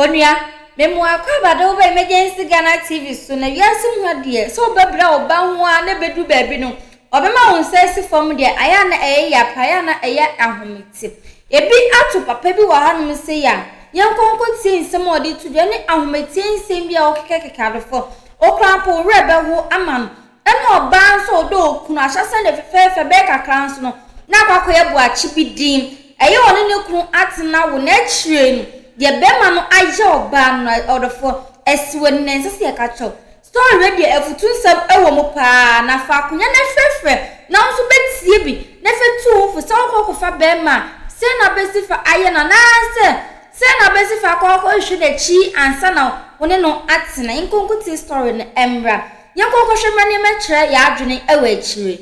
Onua, me mo akwaaba de wo ba Emergency Ghana TV so na wiase mu ha deɛ sɛ wobɛbrɛ wo ba ho ara na ɛbɛduru baabi no ɔbɛma wo nsa asi fam deɛ ayɛ a na ɛyɛ ya paa ayɛ a na ɛyɛ ahomete. Ebi ato papa bi wɔ hanom sei a yɛnkɔ nkɔtie nsɛm a ɔde to dwa ne ahometeɛ nsɛm bi a ɔkekakeka adɔfoɔ okura mpo wo werɛ bɛho ama no Ɛna ɔbaa nso a ɔdɔ okunu ahyɛaseɛ no deɛ fɛfɛɛfɛ bɛyɛ kakra nso no na akɔ akɔyɛ boakye bi din. Ɛyɛ ɔne ne kunu atena wo na akyire no deɛ bɛrima no ayɛ ɔbaa no ɔdɔfoɔ ɛsi w'ani na ɛnsɛ sɛ yɛka kyerɛ wo. Story wei deɛ afutu nsɛm ɛwɔ mu paa na fa akonya no frɛfrɛ na wo nso bɛtie bi na fa tu wo fo sɛ wokɔ kɔfa bɛrima a sei na wobɛsi fa ayɛ no anaasɛ sei na wobɛsi fa akɔ akɔhwehwɛ n'akyi ansa na wo ne no atena. Yɛnkɔ nkɔtie story no mmra. Yɛnkɔ nkɔhwɛ ma nneɛma kyerɛ yɛn adwene wɔ akyire.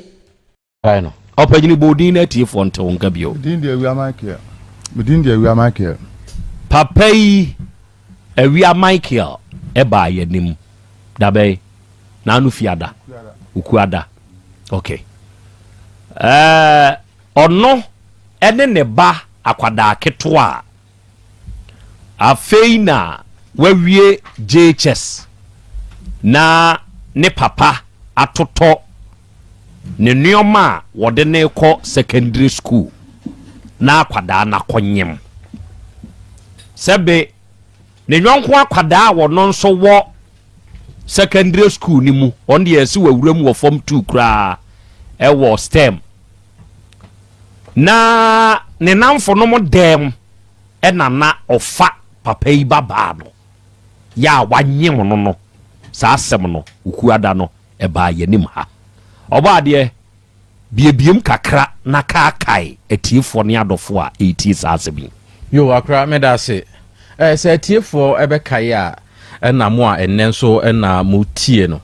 Kae no. Ɔpanyin, bɔ wo din na atiefoɔ nte wo nka bio. Me din de Awia Michael. Me din de Awia Michael. Papa yi, Awia Michael baa yɛn anim da bɛn? N'ano Fiada. Okuada. Ok. Ɛɛ, ɔno ne ne ba akwadaa ketewa a Afei na wawie JHS na ne papa atotɔ ne nneɛma a wɔde no rekɔ secondary school na akwadaa no akɔnyem. Sɛbe ne yɔnko akwadaa a ɔno nso wɔ secondary school no mu, ɔno deɛ ɛse wawura mu wɔ form 2 koraa ɛwɔ STEM. Na ne nnamfonom dɛm na na ɔfa papa yi babaa no yɛ a wanyem no no, saa asɛm no Okuada no ɛbaa yɛnim ha. Ɔbɔadeɛ, biebiem kakra na kaakae atiefoɔ ne adɔfoɔ a ɛretie saa asɛm yi. Yo, Akora, meda ase. Eh, sɛ atiefoɔ bɛkae a, ɛna mo a ɛnnɛ nso na motie no.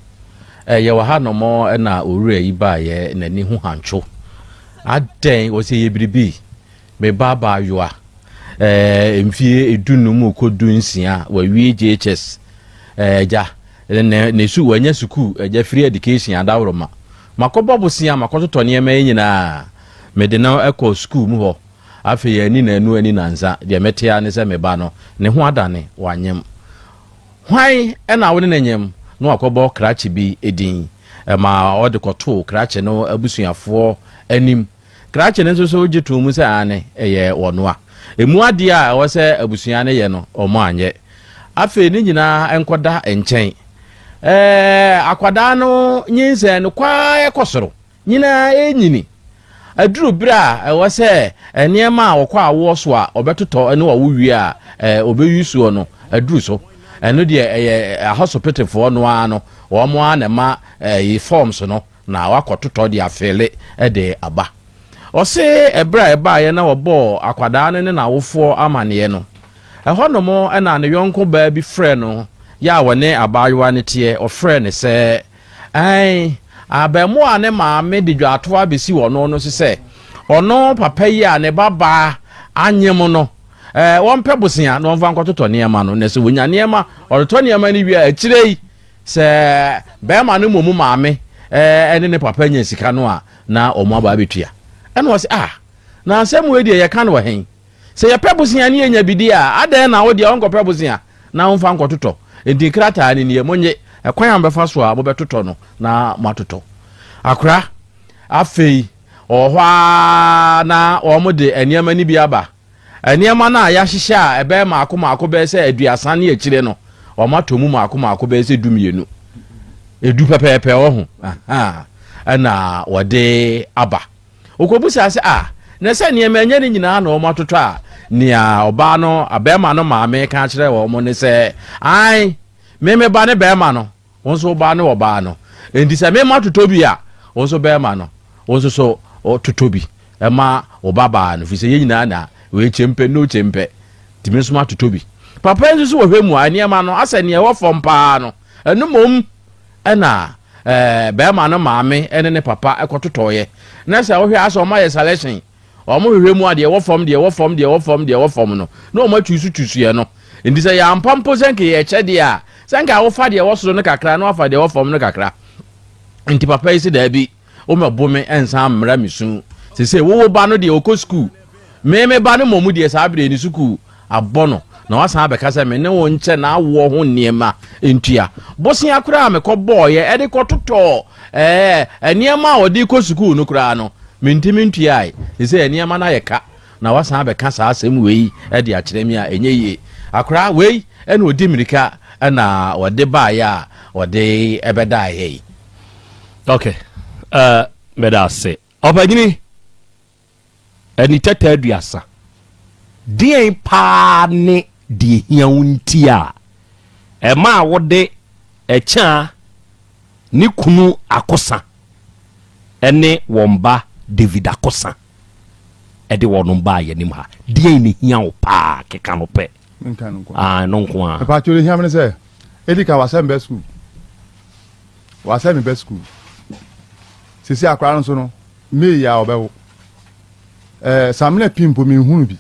Eh, yɛwɔ ha nom na owura yi baeɛ, n'ani ho hantwo. Adɛn, ɔsɛ yɛ biribi. Me ba abaayewa, eh, mfie edunum kɔ dunsia, wawie JHS. Eh, agya, ne, ne su, wanya sukuu, agya, free education adaworoma. Makɔbɔ bosea, makɔtotɔ nneɛma yi nyinaa. Mede no kɔ sukuu mu hɔ. Afei anni nnanu anni nnansa, deɛ mete ara ne sɛ me ba no, ne ho adane, wanyem. Hwan na wo ne no nyem? Na wakɔbɔ krakye bi din ma ɔde kɔtoo krakye no abusuafoɔ anim. Krakye no nso so gye too mu sɛ aane, ɛyɛ wɔnoa. Emu adeɛ a ɛwɔ sɛ abusua no yɛ no, wɔanyɛ. Afei ne nyinaa nkɔda nkyɛn. Ɛɛ, akwadaa no nyinsɛn no kɔ ara kɔ soro. Nyinaa renyini. Aduru bere a ɛwɔ sɛ nneɛma a wɔkɔ awoɔ so a wɔbɛtotɔ ne wɔwo wie a wɔbɛyi soɔ no aduru so. Ɛno deɛ ɛyɛ ahɔsopetefoɔ no ara no, wɔn ara na ɛma ɛyi forms no na wakɔtotɔ de afeele de aba. Ɔse ɛberɛ a ɛbaeɛ na wɔbɔɔ akwadaa no ne n'awofoɔ amaneɛ no, ɛhɔnom na ne yɔnko baa bi frɛɛ no yɛ a wɔne abaayewa no teɛ, ɔfrɛɛ no sɛ Aane, abarimaa a ne maame de dwatoa abɛsi ɔno no so sɛ ɔno papa yi a ne babaa anyem no, eh, wɔmpɛ bosea na wɔmfa nkɔtotɔ nneɛma no, na sɛ wɔnya nneɛma, ɔtotɔ nneɛma no wie a, akyire yi, sɛ bɛrima no mmom maame eh, ne ne papa nya sika no a, na wɔn aba abɛtua. Ɛna ɔse, ah, na asɛm wei deɛ yɛka no wɔ hen? Sɛ yɛpɛ bosea ne yɛnya bi di a, adɛn na wo deɛ wonkɔpɛ bosea na womfa nkɔtotɔ? Enti nkrataa no nie, monnye, ɛkwan a mobɛfa so a mobɛtotɔ no na moatotɔ. Akora, afei ɔwɔ hɔ ara na wɔde nneɛma no bi aba. Nneɛma no a yɛahyehyɛ a ɛbɛyɛ mmaako mmaako bɛyɛ sɛ aduasa ne akyire no, wɔatɔ mu mmaako mmaako bɛyɛ sɛ dumienu. Edu pɛpɛɛpɛ wɔ ho. Ɛna wɔde aba. Okobisaa sɛ, Ah, na sɛ nneɛma ɛnyɛ ne nyinaa na wɔatotɔ a? Nea ɔbaa no, barima no maame ka kyerɛɛ wɔn ne sɛ, Ae, me me ba ne barima no, wo nso wo ba ne ɔbaa no. Enti sɛ me matotɔ bi a, wo nso barima no, wo nso so totɔ bi ma wo babaa no, ɛfiri sɛ yɛn nyinaa na wei kyempɛ ne okyempɛ, nti me nso matotɔ bi. Papa yi nso so wɔhwɛ mu a, nneɛma no, asɛ nea ɛwɔ fam paa no, ɛno mmom Ɛna ɛɛ bɛrima no maame ne ne papa kɔtotɔeɛ. Na sɛ wohwɛ a sɛ wɔayɛ selection, wɔhwehwɛ mu a deɛ ɛwɔ fam, deɛ ɛwɔ fam, deɛ ɛwɔ fam, deɛ ɛwɔ fam no, na wɔakyusu kyusuiɛ no. Nti sɛ yɛampa mpo sɛ nka yɛkyɛ deɛ a, sɛ nka wofa deɛ ɛwɔ soro no kakra na wafa deɛ ɛwɔ fam no kakra. Nti papa yi se daabi. Wommɛbo me nsan mmra me su. Seesei wo wo ba no deɛ ɔkɔ sukuu. Me me ba no mmom deɛ saa berɛ yi ne sukuu abɔ no. Na wasan abɛka sɛ me ne wo nkyɛ n'awoɔ ho nneɛma ntua. Bosea koraa a mekɔbɔeɛ ɛde kɔtotɔɔ ɛɛ nneɛma a ɔde kɔ sukuu no koraa no, mentumi ntuae. Seesei nneɛma no ayɛ ka. Na wasan abɛka saa asɛm wei de akyerɛ me a ɛnyɛ yie. Akwadaa wei na ɔdi mmirika na ɔde baeɛ a ɔde bɛdaeɛ yi. Ok, uh, meda ase. Ɔpanyini, ani tɛtɛ aduasa, deɛn paa ne deɛ hia wo nti a ɛma a wode ɛkyɛa ne kunu Akosa ne wɔn ba David Akosa de wɔnom baa yɛn anim ha? Deɛn na ehia wo paa? Keka no pɛ. Menka no nko. Ah, ɛno nko ara. Mepa kyɛw, ehia me ne sɛ, edi kan wasɛ me bɛ sukuu. Wasɛ me bɛ sukuu. Sisi akora no nso no, May yi a ɔbɛwo. Ɛɛ samina pii mpo menhunu bi.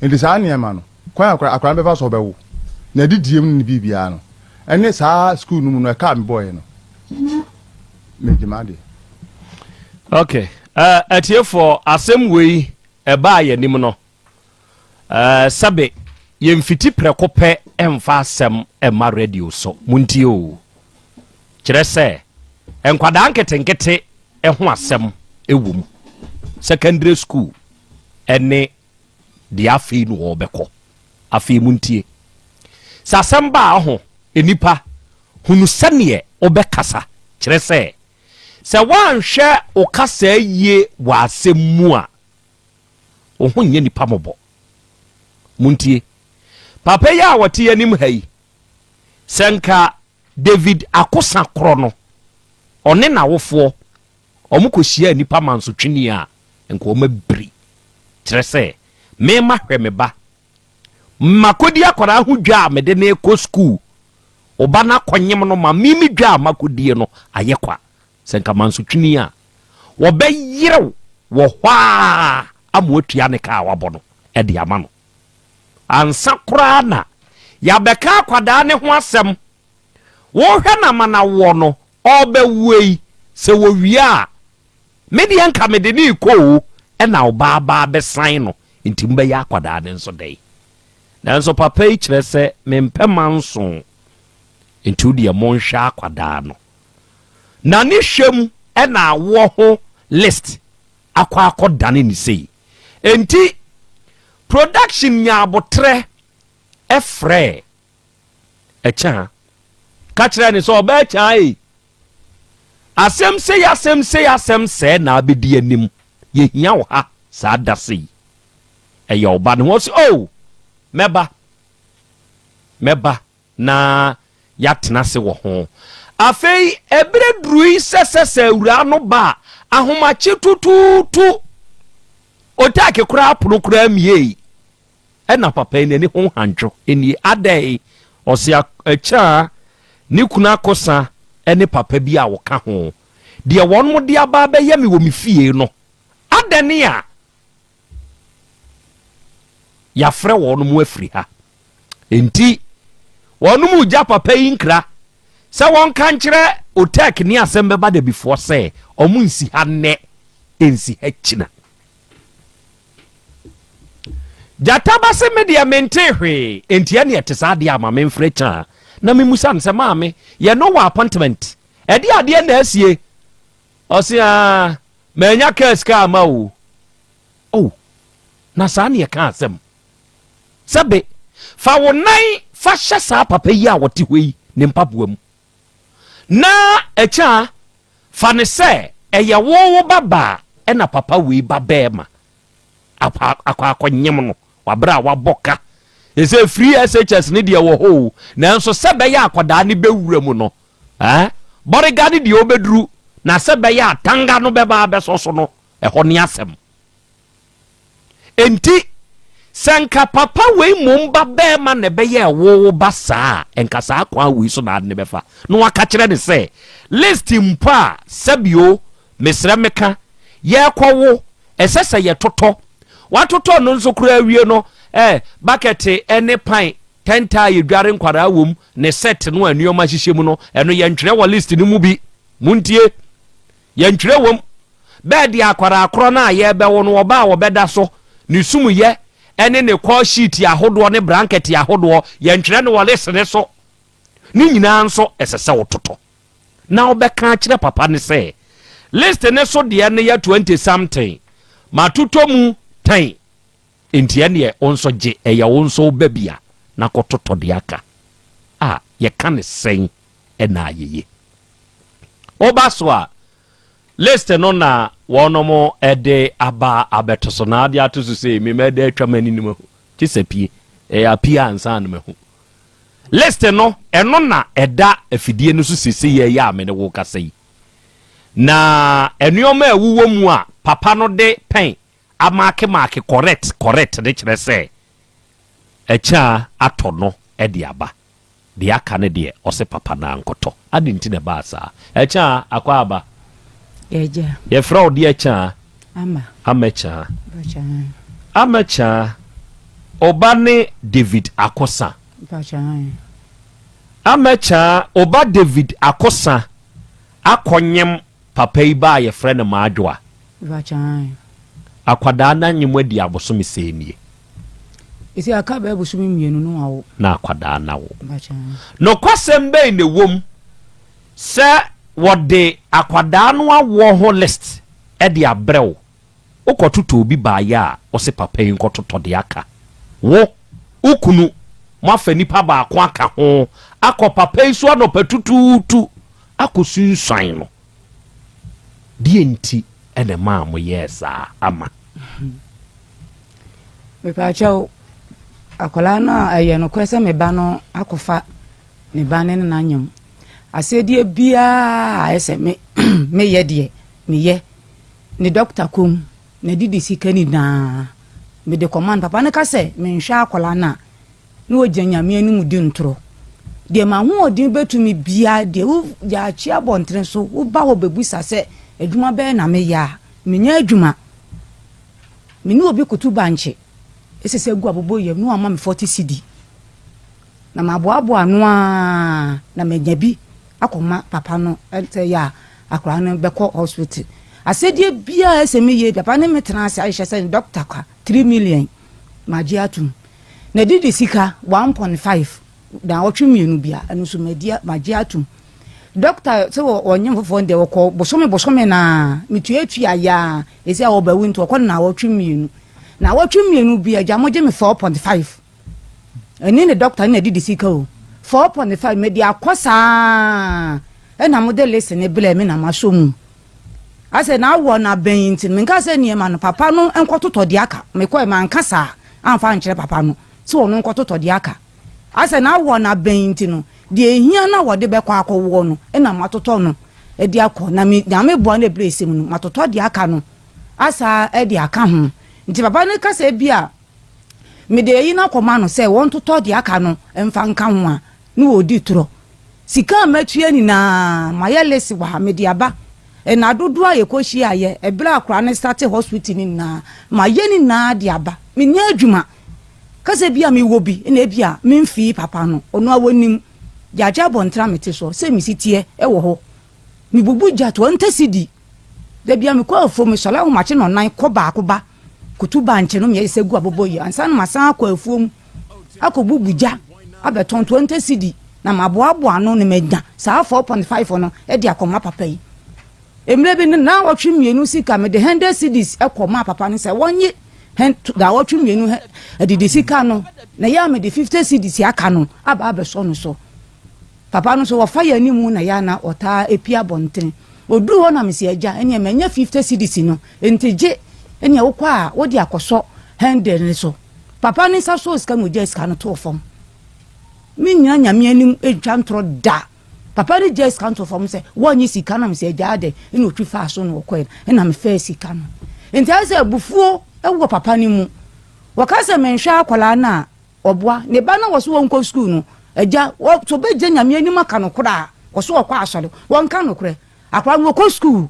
Nti saa nneɛma no, kwan akora akora no bɛfa so ɔbɛwo, na adidie mu ne biribiara no, ɛne saa sukuu no mu no ɛka a mebɔeɛ no, megye m'adeɛ. Ok, uh, atiefoɔ, asɛm wei ɛbaa yɛn anim no, uh, sɛbe yɛmfiti prɛko pɛ ɛmfa asɛm ɛma radio so. Montie o. Kyerɛ sɛ, nkwadaa nketenkete ɛho asɛm ɛwɔ mu. Secondary school ɛne deɛ afei no wɔbɛkɔ. Afei montie. Sɛ asɛm ba a, ɔho, nnipa, hunu sɛdeɛ wobɛkasa. Kyerɛ sɛ, sɛ woanhwɛ wo kasaa yie wɔ asɛm mu a, wo ho nyɛ nnipa mmɔbɔ. Montie. Papa yi a ɔte yɛn anim ha yi, sɛ nka David Akosa korɔ no, ɔne n'awofoɔ, wɔkɔhyiaa nnipa mansotweni a, nka wɔabiri. Kyerɛ sɛ, me mahwɛ me ba. Makɔdi akwadaa ho dwa a mede no rekɔ sukuu. Wo ba no akɔnyem no ma me me dwa a makɔdie no ayɛ kwa. Sɛ nka mansotweni a, wɔbɛyerew wɔ hɔ ara ama watua ne ka a wabɔ no de ama no. Ansa koraa na yɛabɛka akwadaa no ho asɛm. Wohwɛ no ama no awoɔ no, ɔrebɛwoɔ yi, sɛ wɔwie a, Me deɛ nka mede no rekɔ o, ɛna ɔbaa ba abɛsan no, nti mobɛyɛ akwadaa no nso dɛn? Nanso papa yi kyerɛ sɛ mempɛ manso, nti wo deɛ monhwɛ akwadaa no. Na ne hwɛ mu ɛna awoɔ ho list akɔ akɔdane ne sei. Nti production nyaa aboterɛ frɛɛ Ɛkyaa ka kyerɛɛ no sɛ, Ɔbaa Kyaa ei, asɛm sei, asɛm sei, asɛm sɛɛ na abɛdi anim. Yɛhia wo ha saa da sei. Ɛyɛ wo ba no ho. Ɔse, Oh, mɛba. Mɛba na yɛatena ase wɔ ho. Afei ɛberɛ durui sɛ sɛ sɛ awuraa no ba a, ahomakye tutuutu, Otaake koraa pono koraa mmiei. Ɛna papa yi n'ani ho handwo nie adɛn ɔse akyaa ne kunu akosa ne papa bi a ɔka ho deɛ wɔnom de aba abɛyɛ me wɔ me fie no adɛn a yafrɛ wɔnom afiri ha enti wɔnom gya papa yi nkra sɛ wɔnka nkyerɛ otek ne asɛm bɛba dabifoɔ sɛ ɔmo nsi ha nnɛ nsi ha kyina. Gyata ba se me deɛ mentee hwee, enti ɛne ɛte saa deɛ a ma memfrɛ Kyaa na memusa no sɛ maame yɛne wo wɔ appointment, ɛdeɛ adeɛ na asie? Ɔse aa manya kaa sika ama o. Oh, na saa ne ɛka asɛm. Sɛbe, fa wo nan fa hyɛ saa papa yi a ɔte hɔ yi ne mpaboa mu. Na Kyaa, Fa no sɛ ɛyɛ wo wo ba baa ɛna papa wei ba bɛɛma akɔ akɔ akɔnyem no wɔ aberɛ a wabɔ ka. Ɛsɛ free SHS no deɛ wɔ hɔ o, nanso sɛ bɛyɛ akwadaa no bɛwura mu no, eh, bɔrega no deɛ ɔbɛduru, na sɛ bɛyɛ a tanga no bɛba abɛsɔ so no, ɛhɔ ne asɛm. Enti, sɛ nka papa wei mmom ba barima na ɛbɛyɛɛ wo wo ba saa a, nka saa kwan wei so na ade no bɛfa. Na waka kyerɛ no sɛ, list mpo a, sɛbio, mesrɛ meka, yɛrekɔwo, ɛsɛ sɛ yɛtotɔ. Watotɔ no nso koraa awie no, eh, bakɛte ne pan, tɛntɛ a yɛdware nkwadaa wom, ne set no a nneɛma hyehyɛ mu no, ɛno yɛntwerɛ wɔ list no mu bi. Montie. Yɛntwerɛ wom. Bɛɛ deɛ akwadaa korɔ no a yɛrebɛwo no, ɔba a ɔbɛda so, ne sumyɛ, ne ne call sheet ahodoɔ ne blanket ahodoɔ, yɛntwerɛ no wɔ list ne so. Ne nyinaa nso ɛsɛ sɛ wototɔ na wobɛka akyerɛ papa ne sɛ list ne so deɛ no yɛ 20 something, matotɔ mu 10, nti ɛneɛ wo nso gye, ɛyɛ wo nso woba bi a na kɔtotɔ deɛ aka a yɛka ne sɛn ɛna ayɛye. Woba so a, list no na wɔnom ɛde aba abɛto so na ade ato so sɛ memɛde atwa m'ani no mahu kye sɛ pie ɛyɛ apue ansa no mahu list no. Ɛno na ɛda afidie no so sese yɛ a me ne wo kasa yi, na nneɛma a ɛwowɔ mu a papa no de pɛn amark mark correct correct de kyerɛ sɛ ɛkyɛ a atɔ no de aba. Deɛ aka no deɛ, ɔsɛ papa no ankɔtɔ ade nti na ɛbaa saa. Ɛkyɛ a akɔ aba. Yɛgya. Yɛfrɛ wo deɛ kyɛ a? Ama. Ama kyɛ. Bàkyɛ. Ama kyɛ, ɔba ne David Akosa. Bàkyɛ. Ama kyɛ, ɔba David Akosa akɔnyem papa yi ba a yɛfrɛ no Maadwoa. Bàkyɛ. Akwadaa no anyem adi abosome sɛ nie? Esi aka bɛɛ bosome 2 no awo. Na akwadaa no awo. Bàkyɛ. Nokwasɛm bɛyi na ɛwom sɛ wɔde akwadaa no awoɔ ho list ɛde abrɛ wo, wokɔtotɔ obi baayɛ a wɔsɛ papa yi nkɔtotɔ de aka, wo wokunu moafa nipa baako aka ho akɔ papa yi so anɔpa tutuutu akɔ sunsuan no deɛ, nti ɛna maa mo yɛɛ saa ama? Mepaakyɛw, akwadaa no a ɛyɛ nokorɛ sɛ me ba no akɔfa ne ba ne ne n'anyam asɛdeɛ biara a ayɛ sɛ me meyɛ deɛ meyɛ ne dɔkta kom na didi sika nyinaa mede kɔma no. Papa no ka sɛ menhwɛ akwadaa no a na wɔgyina Nyame anim di ntorɔ deɛ ma ahoɔden bɛtumi bia deɛ wo yɛakyi abɔntene so. Woba hɔ bɛbusa sɛ adwuma bɛyɛ na meyɛ a, menyɛ adwuma. Me ne obi koto bankye ɛsɛ sɛ gu abobɔ yam na wama me 40 cedi na maboaboa ano a na manya bi akɔma papa no sɛ yɛ a akwaraa no bɛkɔ hospital. Asɛdeɛ biara ɛsɛ meyɛ, papa ne me tena ase ahyehyɛ sɛ doctor kwa 3 million magye atom na didi sika 1.5 na ɔtwe 2 bia, ɛno nso magye atom. Doctor sɛ wɔnyɛ foforɔ deɛ wɔkɔ bosome bosome na metuatua yaa ɛsi a wɔbɛwu nti wɔkɔ no na wɔtwe 2 na wɔtwe 2 bi agya mogye me 4.5. Ɛne ne doctor ne na didi sika o 4.5 mede akɔ saa ɛna mode list ne brɛ me na masɔ mu asɛ na awɔ na bɛn nti menka sɛ nneɛma no papa no nkɔtotɔ deɛ aka. Mekɔɛ manka saa amfa nkyerɛ papa no sɛ ɔno nkɔtotɔ deɛ aka asɛ na awɔ na bɛn nti no deɛ ehia na wɔde bɛkɔ akɔwoɔ no ɛna matotɔ no ɛde akɔ na me Nyame boa no ebere esi mu no matotɔ deɛ aka no asa ɛde aka ho. Nti papa no kasa bi a mede eyi no akɔma no sɛ wɔn totɔ deɛ aka no mfa nka ho a ne wɔdi torɔ. Sika a matua nyinaa mayɛ list wɔ ha mede aba ɛna dodoɔ a yɛkɔhyia yɛ ɛberɛ a akora ne start hospital no nyinaa mayɛ ne nyinaa de aba. Menyɛ adwuma kasa bi a mewɔ bi na ebi a memfii papa no ɔno a wɔnim gyagye abɔntena mete so sɛ mesi teɛ ɛwɔ hɔ. Mebubu gya 20 cedi da bia mekɔ afuo, mesɔre ahomakye na ɔnan kɔ baako ba kotu bankye no meyɛ sɛ gu abobɔ yi ansa na masan akɔ afuo mu akɔbubu gya abɛtɔn 20 cedi na maboaboa ano na manya saa 4.5 no de akɔma papa yi. Mmerɛ bi no na wɔtwe 2 sika mede 100 cedis ɛkɔ papa no sɛ wɔnye na wɔtwe 2 adidi sika no na yɛ a mede 50 cedis aka no aba abɛsɔ no so. Papa no so wɔfa yɛ anim na yɛ ana ɔtaa epi abɔntene oduru hɔ na mesi agya ɛnea manya 50 cedis no nti gye ɛnea wokɔ a wode akɔsɔ 100 ne so. Papa ne nsa so sika na ogya sika no too fam. Me nyina Nyame anim etwa ntorɔ da. Papa ne gya sika no too fam sɛ wɔnyɛ sika na mesɛ agya adɛ ɛna otwi faa so na wɔkɔɛ ɛna mefɛɛ sika no. Nti ayɛ sɛ abufuo ɛwɔ papa no mu. Wɔka sɛ menhwɛ akwadaa no a ɔboa ne ba no wɔ so wɔnkɔ sukuu no agya wɔ so bɛgye Nyame anim aka no korɔ a wɔ so wɔkɔ asɔre wɔnka no korɛ. Akwadaa no wɔkɔ sukuu.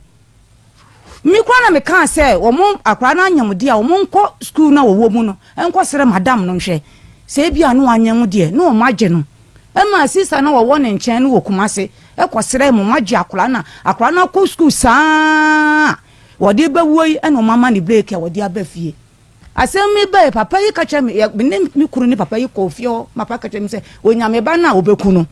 Me kora na mekaa sɛ wɔn akwadaa no anyam deɛ a wɔn nkɔ sukuu no a wɔwɔ mu no nkɔ srɛ madam no nhwɛ sɛ ebi a no anyam deɛ na wɔn agye no. Ɛma sista no wɔwɔ ne nkyɛn no wɔ Kumase ɛkɔ srɛ mo agye akwadaa no a akwadaa no akɔ sukuu saa wɔde bɛwuo yi ɛna wɔn ama ne break a wɔde aba fie. Asɛm yi bae, papa yi ka kyerɛ me, yɛ, me ne me kunu ne papa yi kɔɔ fie hɔ ma papa ka kyerɛ me sɛ, onya me ba no a ɔbɛku no.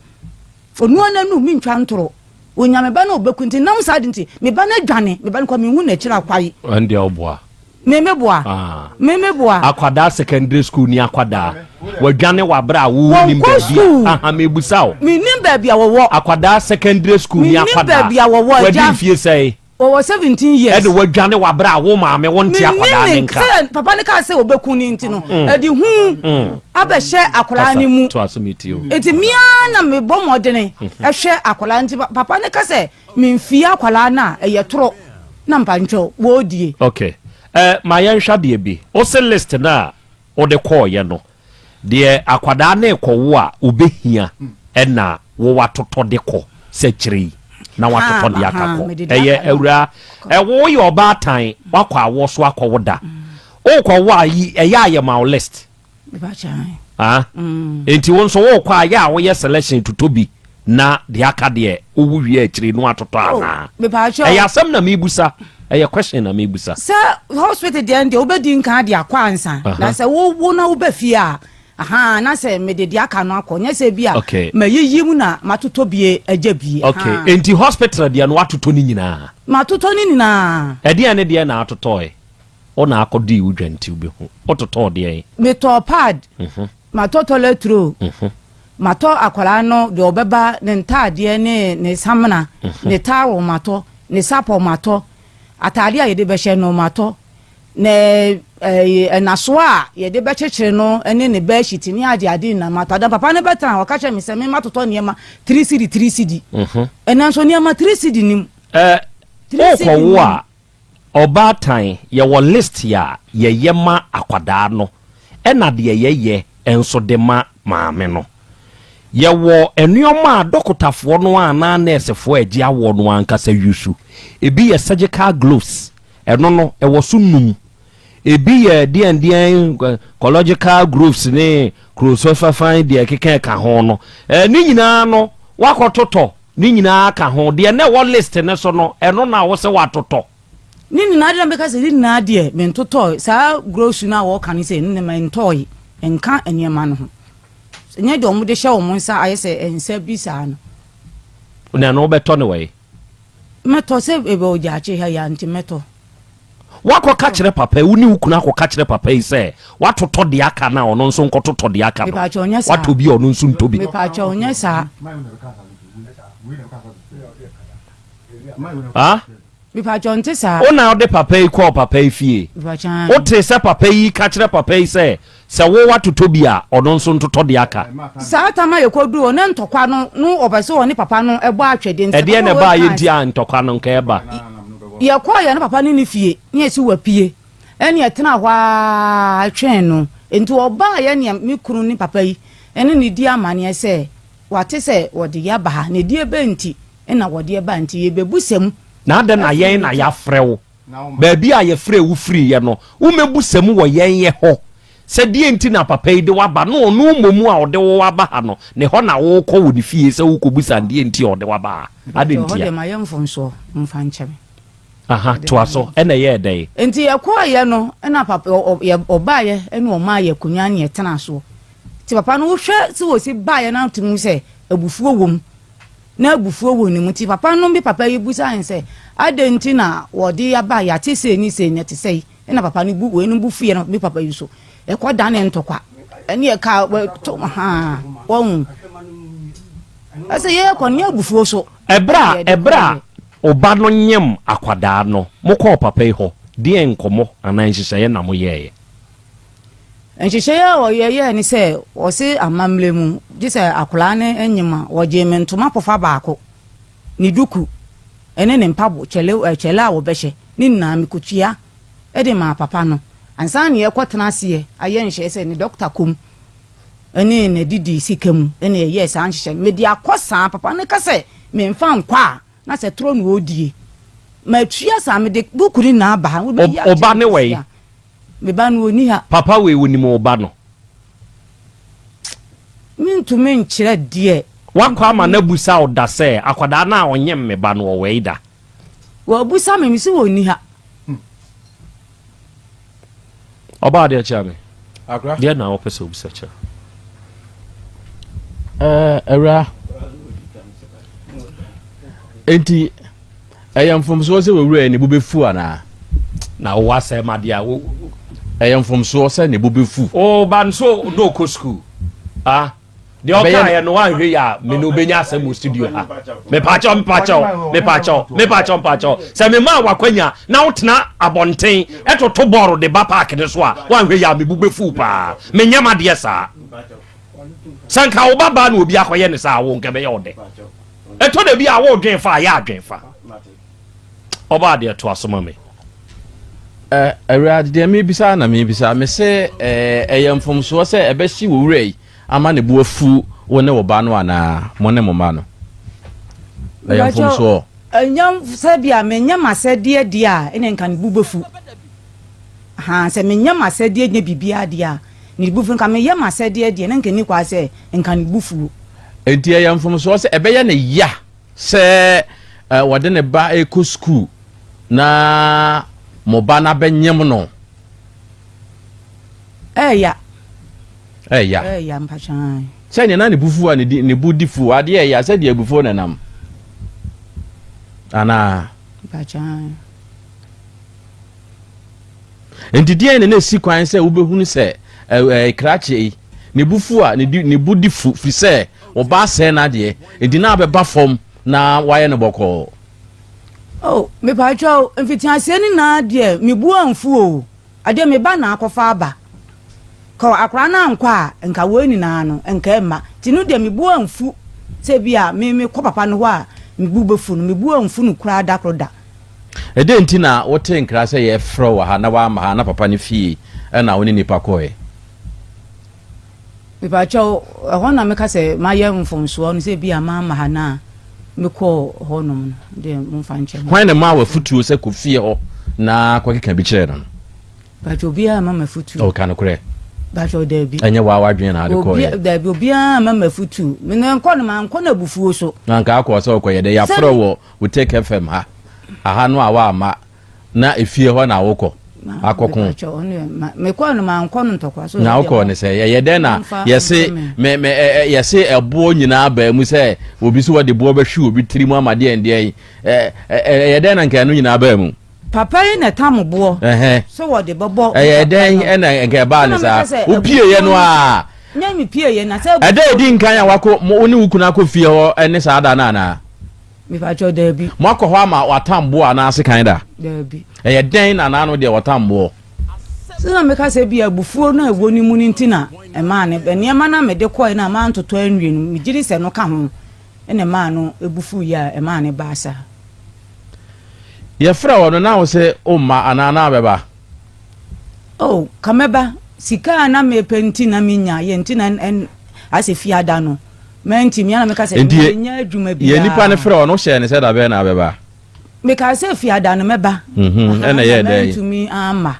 Onua no anum, mentwa ntoro. Onya me ba no a ɔbɛku nti, nam saa de nti, me ba no adwane, me ba no kɔ, menhu n'akyiri akwae. Ɛndeɛ ɔboa. Me me boa. Ah. Me me boa. Akwadaa secondary school ni akwadaa. Wadwane wɔ abere a wo nim baabi a. Aha mebusa o. Me nim baabi a wɔwɔ. Akwadaa secondary school ni akwadaa. Me nim baabi a wɔwɔ agya. Wadi mfie sɛe. Wɔwɔ 17 years. Ɛna wadwane wɔ abere a wo maame wo nte akwadaa ne nka. Sɛ papa ne kaa sɛ ɔbɛku ne nti no. Ɛde hu abɛhyɛ akwadaa ne mu. To aso mi ti o. Nti mia na mebɔ mmɔdene ɛhwɛ akwadaa nti papa ne ka sɛ Memfie akwadaa no a, ɛyɛ toro na mpantwɛw wɔredie. Ok eh, ma yɛnhwɛ adeɛ bi. Wose list no a wode kɔɔeɛ no, deɛ akwadaa no rekɔwo a ɔbɛhia ɛna wo watotɔ de kɔ sɛ kyerɛ yi na watotɔ de aka kɔ. Ɛyɛ awuraa, eh, wo woyɛ ɔbaatan, wakɔ awoɔ so akɔwo da. Wokɔwo a, yi, ɛyɛ a yɛma wo list. Ah, mm. Nti wo nso wokɔ a yɛ a woyɛ selection totɔ bi na deɛ aka deɛ wowu wie akyiri no atotɔ oh, anaa? Ɛyɛ asɛm na mebusa, ɛyɛ question na mebusa. Sɛ hospital deɛ deɛ wobɛdi nka de akɔ ansa na sɛ wowo na woba fie a aha na sɛ mede deɛ aka no akɔ nyɛ sɛ bi a okay. mayiyi mu na matotɔ bie agya bie. Okay. Nti hospital deɛ no watotɔ ne nyinaa? Matotɔ ne nyinaa. Ɛdeɛ ne deɛ na atotɔe? Wo na akɔ dii wo dwa nti wobɛhu. Wo totɔɔ deɛn? Me tɔɔ pad, matɔ toilet roll, matɔ akwadaa no deɛ ɔbɛba ne ntaadeɛ ne ne samina, ne towel matɔ, ne sapɔ matɔ, ataadeɛ a yɛde bɛhyɛ no matɔ, ne ɛɛ ɛnasoa a yɛde bɛkyekyere no ne ne bedsheet ne ade ade nyinaa matɔ. Adan papa no bɛtena hɔ ɔka kyerɛ me sɛ me matotɔ nneɛma three cedi three cedi. Ɛnɛ nso nneɛma three cedi nim. Ɛɛ wokɔ wo a Ɔbaatan, yɛwɔ list a yɛyɛ ma akwadaa no ɛna deɛ yɛyɛ nso de ma maame no. Yɛwɔ nnoɔma a dɔkotafoɔ no anaa nɛɛsefoɔ a ɛgye awoɔ no ankasa use. Ebi yɛ surgical gloves, ɛno no ɛwɔ so num. Ebi yɛ deɛn deɛn ecological gloves ne krosofafan deɛ ɛkeka ɛka ho no. Ne nyinaa no woakɔtotɔ Ne nyinaa ka ho. Deɛ na ɛwɔ list no so no, ɛno na wo sɛ woatotɔ. Ne nyinaa deɛ na mɛka sɛ ne nyinaa deɛ mentotɔe. Saa grocery no a wɔka no sɛ ne mentɔe. Nka nneɛma no ho. Nyɛ deɛ wɔde hyɛ wɔn nsa ayɛ sɛ nsa bi saa no. Na ɛno wobɛtɔ no wɔ he? Mɛtɔ sɛ ɛbɛ ogyaakye ha yi a nti mɛtɔ. Woakɔka kyerɛ papa yi, wo ne wo kunu akɔka kyerɛ papa yi sɛ woatotɔ deɛ aka no a ɔno nso nkɔtotɔ deɛ aka no? Mepaakyɛw nyɛ saa. Woatɔ bi a ɔno nso ntɔ bi? Mepaakyɛw nyɛ saa. Ah? Mepaakyɛw nte saa. Wo na wode papa yi kɔɔ papa yi fie. Mepaakyɛw ae. Wotee sɛ papa yi ka kyerɛ papa yi sɛ Sɛ wo watotɔ bi a, ɔno nso ntotɔ deɛ aka. Saa tam a yɛkɔduruu hɔ na ntɔkwa no no ɔpɛ sɛ ɔne papa no bɔ atwɛdeɛ nti Ɛdeɛn na papa wei ɛbaeɛ kaa nti a ntɔkwa no nka ɛba? Yɛkɔeɛ no papa no nni fie na yɛsi wapue ɛne yɛtenaa hɔ ara twɛn no nti ɔbaeɛ nea me kunu ne papa yi ne no di amaneɛ sɛ wate sɛ wɔde yɛ aba ha na ɛdeɛ bɛn nti na wɔde ɛba nti yɛbɛbusa mu Na adɛn na afiri yɛn ne na ti. yɛafrɛ wo? Baabi a yɛfrɛɛ wo firiiɛ no, wommɛbu mu wɔ yɛn yɛ hɔ sɛ deɛn nti na papa yi de wo aba, na ɔno mmom a ɔde wo aba ha no, ne hɔ na worekɔ wɔ ne fie sɛ worekɔbisa no deɛn nti a ɔde wo aba ha. Adɛn Ɛhɔ ntia? deɛ mayɛ mfomsoɔ, momfa nkyɛ me. Aha, toa so. Ɛna ɛyɛɛ dɛn? Nti yɛkɔeɛ no, ɛna papa, ɔ, ɔ, yɛ, ɔbaeɛ ɛna ɔmaa yɛ akonnwa ne yɛtenaa soɔ. Nti papa no wohwɛ sɛ ɔsi baeɛ no a wotumi hu sɛ abufuo wɔ mu. Na abufuo wɔ ne mu nti papa nom bi papa yi busaa no sɛ adɛn nti na wɔde aba yɛate sei ne sei na ɛte sɛi ɛna papa no bu wei no bu fuiɛ no me papa yi so ɛkɔ dane ntɔkwa ɛne ɛka to haa wɔn ɛsɛ yɛkɔ ne abufuo so. Ɛberɛ a ɛberɛ a ɔba no nyem akwadaa no mokɔɔ papa yi hɔ deɛn nkɔmmɔ anaa nhyehyɛeɛ na moyɛeɛ? Nhyehyɛeɛ a wɔyɛɛ ne sɛ, wɔse amammerɛ mu, gye sɛ akwadaa no nyem a, wɔgyee me ntoma pɔfa baako, ne duku, ne ne mpabo, kyɛle, kyɛle a wɔbɛhyɛ, ne nyinaa mekɔtua de maa papa no. Ansa na yɛrekɔtena aseɛ ayɛ nhyehyɛeɛ sɛ ne dɔkta kɔ mu ne n'adidi sika mu na yɛyɛɛ saa nhyehyɛeɛ no. Mede akɔ saa, papa no ka sɛ memfa nkɔ a, na sɛ torɔ na ɔredie. Matua saa, mede buku no nyinaa ba ha. Wobɛyi Wo ba akyerɛ ne me wɔ yi? sisi a. Me ba no ɔnni ha. Papa wei wonim wo ba no? Mentumi nkyerɛ deɛ. Woakɔ ama no abusa wo da sɛ akwadaa no a ɔnyem me ba no ɔwɔ yi da? Wabusa me, mese ɔnni ha. Ɔbaa deɛ kyea me. Akora. Deɛ na wopɛ sɛ wobisa kyerɛ. Ɛɛ awura. Enti ɛyɛ mfomsoɔ sɛ wɔwura yɛ ne bo bɛfu anaa? Na wowɔ asɛm adeɛ a wo. Ɛyɛ mfomsoɔ sɛ ne bo bɛfu. O ba nso na ɔkɔ sukuu. Ah. Deɛ ɔkaeɛ no wanhwɛ yi a me ne wobɛnya asɛm wɔ studio ha. Mepaakyɛw mepaakyɛw mepaakyɛw mepaakyɛw mepaakyɛw sɛ memaa wakwanya na wotena abɔnten ɛtoto bɔɔl de ba paaki no so a wanhwɛ yi a me bo bɛfuw paa. Menyɛ m'adeɛ saa. Sɛ nka wo ba baa na obi akɔyɛ ne saa wo nka ɛbɛyɛ wo dɛ. Ɛtɔ da bi a wodwen fa a yɛ adwen fa. Ɔbaa deɛ toa so ma me. Awurade deɛ mebisa na mebisa mese ɛyɛ mfomsoɔ sɛ ɛbɛhye wo wura yi ama ne bo afu wo ne wo ba no anaa mo ne mo mma no? Ɛyɛ mfomsoɔ. Ɛnyɛ sɛ bi a menyɛ m'asɛdeɛ deɛ a ɛna nka ne bo bɛfu. Ahaa, sɛ menyɛ m'asɛdeɛ nyɛ biribiara deɛ a, ne bo fu. Nka meyɛ m'asɛdeɛ deɛ na nka ɛnni kwa sɛ nka ne bo fuo. Enti ɛyɛ mfomsoɔ sɛ ɛbɛyɛ no ya sɛ wɔde ne ba rekɔ sukuu na mo ba no abɛnyem no? Ɛɛya. Ɛɛya. Ɛɛya mpakyɛ ae. Sɛdeɛ na ne bo fu a ne di ne bo di fu adeɛ ɛɛya sɛdeɛ abufuo na ɛnam anaa. Mpakyɛ ae. Nti deɛn na na esi kwan sɛ wobɛhunu sɛ ɛɛ krakye yi ne bo fu a ne di ne bo di fu firi sɛ ɔba asɛe n'adeɛ nti na abɛba fam na wayɛ no bɔkɔɔ. Oh, mepakyɛw, mfitiaseɛ no nyinaa deɛ me bo amfu o. Ɛdeɛ me ba na akɔfa aba. Kɔ akwadaa no ankɔ a, nka wei nyinaa no, nka ɛmma. Nti no deɛ me bo amfu sɛ bi a me mekɔ papa no hɔ a me bo bɛfu no. Me bo amfu no koraa da koro da. Ɛdɛn nti na wotee nkra sɛ yɛrefrɛ wo wɔ ha na woamma ha na papa no fie na wo ne nnipa kɔe? Mepakyɛw, ɛhɔ na meka sɛ mayɛ mfomsoɔ no sɛ ebia mamma ha na mekɔɔ hɔnom no deɛ momfa nkyɛ me. Hwan na ɛmaa wo afotuo sɛ kɔ fie hɔ na kɔkeka bi kyerɛ no no? Pakyɛ obiara amma me afotuo. Oh, ka nokorɛ. Pakyɛ daabi. Ɛnyɛ waa w'adwene na ade kɔɔyɛ. Daabi, obiara amma me afotuo. Me no nkɔ no mankɔ no abufuo so. Na nka akɔɔ sɛ ɔkɔyɛ dɛ yɛafrɛ wɔ wo Take FM ha. Aha no a woamma na efie hɔ na wokɔ akɔko. Mekɔɔ no mankɔ no ntɔkwa so. Na wokɔɔ ne sɛ ɛyɛ dɛn na yɛse me me yɛse ɛboɔ nyinaa baa mu sɛ obi so wɔde boɔ bɛhwe obi tiri mu ama deɛn deɛn ɛyɛ dɛn na nka ɛno nyinaa baa mu. Papa yi na ɛtam boɔ sɛ wɔde bɛbɔ. Ɛyɛ dɛn ɛna nka ɛbaa ne saa wopieeɛ no a. Nyɛ mepieeɛ na sɛ. Ɛda edi nkan a wakɔ wo ne wo kunu akɔ fie hɔ ɛne saa da no anaa. Mepakyɛw, daabi. Moakɔ hɔ ama wɔatam boɔ anaa sekan da? Daabi. Ɛyɛ dɛn na n'ano deɛ wɔtam boɔ? Sɛ na meka sɛ ebia abufuo no a ɛwɔ ne mu no nti na ɛmaa no, nneɛma no a mede kɔeɛ no a mantotɔ anwie no, megye di sɛ ɛno ka ho na ɛmaa no bo fuiɛ a ɛmaa no baa saa. Yɛfrɛɛ wo no na wo se womma anaa na wobɛba? Oh, ka mɛba. Sika a na mepɛ nti na menyaeɛ nti na asɛ fiada no. Mantumi, ɛna meka sɛ, Enti menyɛ adwuma yɛ nipa no biara. frɛ wo no, wohyɛɛ no sɛ da bɛn na abɛba? Mekaa sɛ fiada no mɛba. Mhm, Aha, ɛna ɛyɛɛ na dɛn? mantumi amma.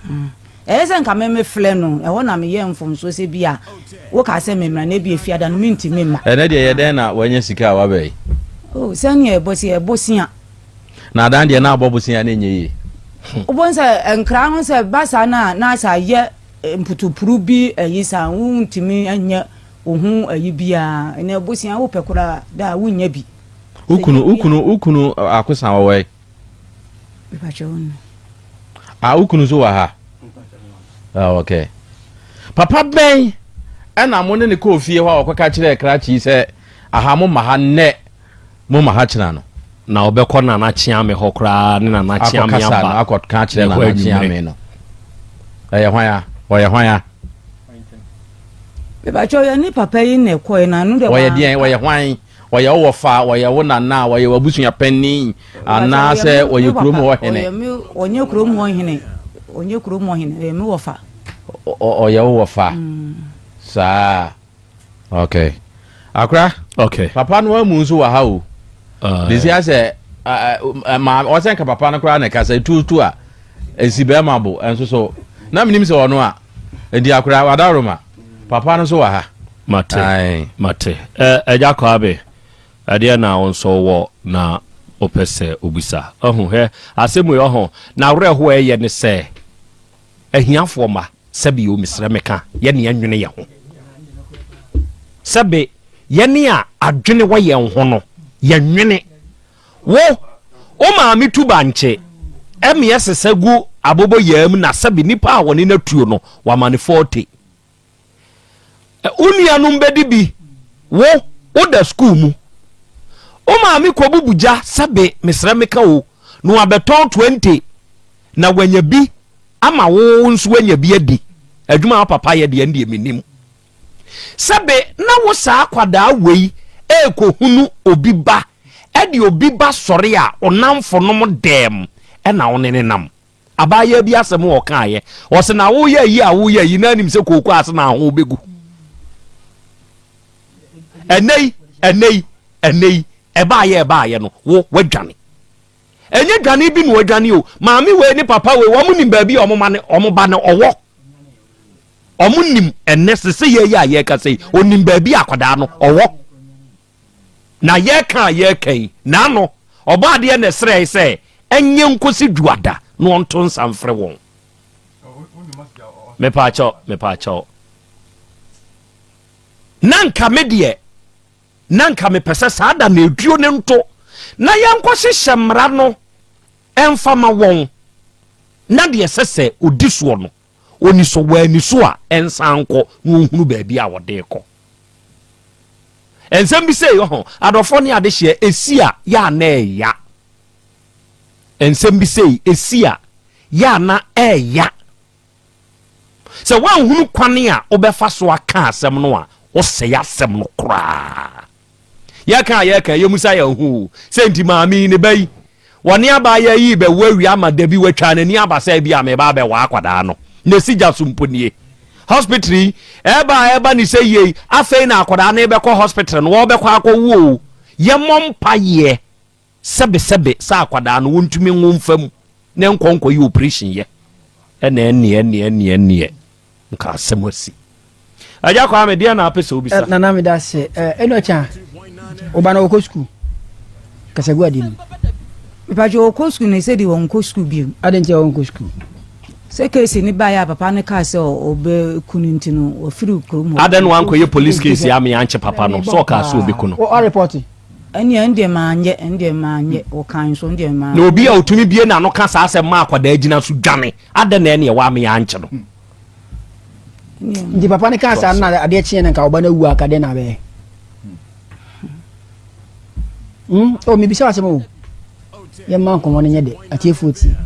Mm. Ɛyɛ sɛ nka me mefrɛ no, ɛhɔ na meyɛɛ mfomsoɔ sɛ bi a wokaa sɛ memmra na ebia fiada no mentumi mma. Ɛnɛ deɛ ɛyɛ dɛn na wanya sika a waba yi? Oh, sɛnea ɛbɔ sɛ ɛbosea. Na adan deɛ na abɔ bosea na ɛnyɛ yie. Wobɛhu sɛ nkra no sɛ ba saa no a na asɛ ayɛ mputupuru bi ayi saa, wontumi nyɛ Wo ho ayi biaa ɛnɛ bosea wo pɛ koraa da a wo nnya bi. Wo kunu wo kunu wo kunu akosa wɔ wɛ. Mepakyɛ wo no. Ah wo kunu nso wɔ ha. Ah okay. Papa bɛn ɛna mo ne ne kɔɔ fie hɔ a ɔkɔka kyerɛɛ krakye yi sɛ aha mo ma ha nnɛ mo ma ha kyena no. Na ɔbɛkɔ Nana Kyeame hɔ koraa ne Nana Kyeame Akɔkasa aba no akɔka akyerɛ ne hɔ Nana Kyeame anwummere. no. Ɛyɛ hwan a? Ɔyɛ hwan a? Mepakyɛw yɛ ne papa yi na ɛkɔɛ na ɛno deɛ Ɔyɛ deɛn? wanka. Ɔyɛ hwan? Ɔyɛ wo wɔfa? Ɔyɛ wo nana? Ɔyɛ w'abusua panin? Mepakyɛw ɔyɛ Anaasɛ me me ɔyɛ kurom papa hɔ hene? ɔyɛ me ɔnyɛ kurom hɔ hene ɔnyɛ kurom hɔ hene ɔyɛ me wɔfa. Ɔ- ɔ- Ɔyɛ wo wɔfa? Saa. Okay. Akora. Okay. Papa no amu nso wɔ ha o. Desi asɛ maame ɔsɛ nka papa no koraa na ɛkasa etuotu a esi bɛrima bo ɛnso so na menim sɛ ɔno a edi akora wadaroma papa no nso wɔ ha. Mate mate ɛgya Kwabe ɛdeɛ na wo nso wɔ na wopɛ sɛ obisa ɔho hɛ asɛm wei ɔho na awerɛhoɔ ɛyɛ ne sɛ. Ahiafoɔ mma, sɛbe o mesrɛ meka, yɛne yɛnwene yɛn ho. Sɛbe yɛne a adwene wɔ yɛn ho no, yɛnwene. Wo, wo maame tu bankye, ɛmeɛ sesa gu aboboyaa mu na sɛbe nipa a wɔne no atuo no, wama no 40. Wo nuanom bɛdi bi, wo, woda sukuu mu. Wo maame kɔbubu gya, sɛbe mesrɛ meka o, na wabɛtɔn 20 na wanya bi ama wo nso wanya bi adi. Adwuma a wo papa yɛ deɛ ɛndeɛ mennim. Sɛbe na wo saa akwadaa wei ɛrekɔhunu obi ba, ɛde obi ba sɔre a wo namfonom dɛm ɛna wo ne ne nam. Abaayewa bi asɛm a ɔkaeɛ, ɔse na woyɛ ayi a woyɛ ayi na anim sɛ kooko ase na aho bɛgu. Ɛnɛ yi, ɛnɛ yi, ɛnɛ yi, ɛbaayɛ ɛbaayɛ no, wo wadwane. Ɛnyɛ dwane bi na wadwane o. Maame wei ne papa wei, wɔn nim baabi a wɔn ma ne wɔn ba no ɔwɔ. Wɔn nim ɛnɛ sese yɛ yi a yɛrekasa yi, onim baabi a akwadaa no ɔwɔ. Na yɛreka a yɛreka yi, n'ano ɔbɔ adeɛ na ɛsrɛe sɛ ɛnyɛ nkosi dwuada na ɔnto nsa mfrɛ wɔn. Mepaakyɛw, mepaakyɛw. Na nka me deɛ Na nka mepɛ sɛ saa da no eduo no nto na yɛnkɔhyehyɛ mmara no mfa ma wɔn, na deɛ ɛsɛ sɛ ɔdi soɔ no, ɔni so, wanni so a, ɛnsan nkɔ na ɔnhunu baabi a ɔde rekɔ. Nsɛm bi sei, ɔho, adɔfoɔ ne adehyeɛ, ɛsi a, yɛ a na ɛya. Nsɛm bi sei, ɛsi a, yɛ a na ɛya. Sɛ woanhunu kwan a wobɛfa so aka asɛm no a, wosɛe asɛm no koraa. Yɛka a yɛka yɛmusa yɛn ho o, sɛ nti maame yi ne ba yi, wɔne abaayewa yi rebɛwo awie ama da bi watwa n'ani aba sɛ bi a meba abɛwɔ akwadaa no. Na esi gya so mpo nie. Hospital yi, ɛba a ɛba ne sɛ yie, afei na akwadaa no rebɛkɔ hospital no, wɔrebɛkɔ akɔwo o. Yɛmmɔ mpaeɛ. Sɛbesɛbe sɛ akwadaa no wontumi nwo mfa mu na ɛnkɔ nkɔyɛ operation yɛ ɛna ɛneɛ ɛneɛ ɛneɛ ɛneɛ nka asɛm asi. Agya Kwame deɛ na apɛ sɛ wobisa? Nana meda ase. Ɛna ɔkya wo ba no ɔkɔ sukuu kasagu ade mu. Mepatwa ɔkɔ sukuu na ɛsɛ de ɔnkɔ sukuu bio. Ade nti a ɔnkɔ sukuu? Sɛ case no baeɛ a papa no kaa sɛ ɔbɛku no nti no ɔfiri kurom hɔ. Adɛn na wankɔyɛ police case ama yɛankye papa no sɛ ɔkaa sɛ ɔbɛku no? Ɔrepɔte. Ɛnneɛ, ɛndeɛ manyɛ, ɛndeɛ manyɛ, wɔkae nso, ɛndeɛ manyɛ. Na obi a ɔtumi bue n'ano ka saa asɛm ma akwadaa gyina so dwane, adɛn na ɛnneɛ wame ankye no? Nti papa no kaa saa no na adeɛ kyeeɛ na nka ɔba no awu a, nka dɛn na abɛyɛ? Hmm? Oh, mebisa asɛm o. Yɛmma nkɔmmɔ no nyɛ dɛ, atiefoɔ tie.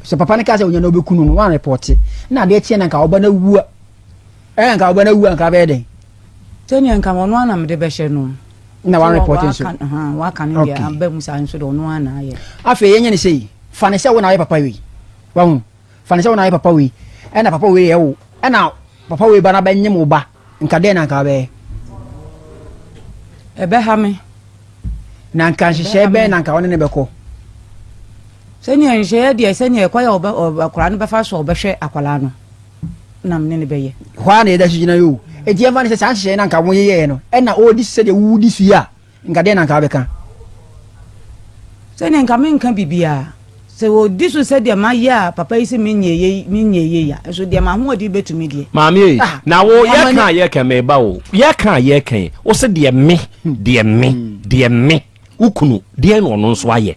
Sɛ papa no kaa sɛ onya na ɔbɛku no no, wɔanrepɔte. Na adeɛ kyeeɛ na nka ɔba no awu a, ɛna nka ɔba no awu a, nka abɛyɛ dɛn? Sɛnea nka ɔno ara na mede bɛhyɛ no. Na wɔn report nso. Waka no deɛ aba mu saa nso deɛ ɔno ara na ayɛ. Afei yɛnyɛ ne sei, fa ne sɛ wo na woyɛ papa wei. Wahu? Fa ne sɛ wo na woyɛ papa wei. Ɛna papa wei yɛ wo. Ɛna papa wei ba no abɛnyem wo ba. Nka dɛn na nka wobɛyɛ? Ɛbɛha me. Na nka nhyehyɛe bɛn na nka wo ne no bɛkɔ? Sɛnea nhyehyɛeɛ deɛ sɛnea ɛkwan a akwadaa no bɛfa so a ɔbɛhwɛ akwadaa no. na me ne no bɛyɛ. Hɔ ara na yɛda so gyina yi o. Enti yɛmfa no sɛ saa nhyehyɛe no a anka wɔyeyɛeɛ no, ɛna ɔredi so sɛdeɛ woredi so yi a, nka deɛn na anka wobɛka? Sɛdeɛ nka menka biribiara. Sɛ ɔdi so sɛdeɛ mayɛ a papa yi se menyɛ yei, menyɛ yei a, nso deɛ m'ahoɔden bɛtumi deɛ. Maame ei, na wo yɛka a yɛka meba o, yɛka a yɛka yi, wo se deɛ me, deɛ me, deɛ me, wo kunu, deɛn na ɔno nso ayɛ?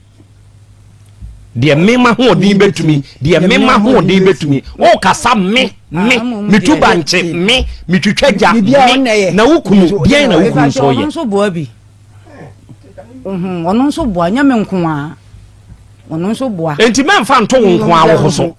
Deɛ me m'ahoɔden bɛtumi, deɛ me m'ahoɔden bɛtumi. Wokasa me, me, metu bankye, me, metwitwa gya, me, na wo kunu, deɛn na wo kunu nso yɛ? Ɔno nso boa bi. Ɔno nso boa, nyɛ me nko ara. Ɔno nso boa. Enti mɛmfa nto wo nko ara wo ho so.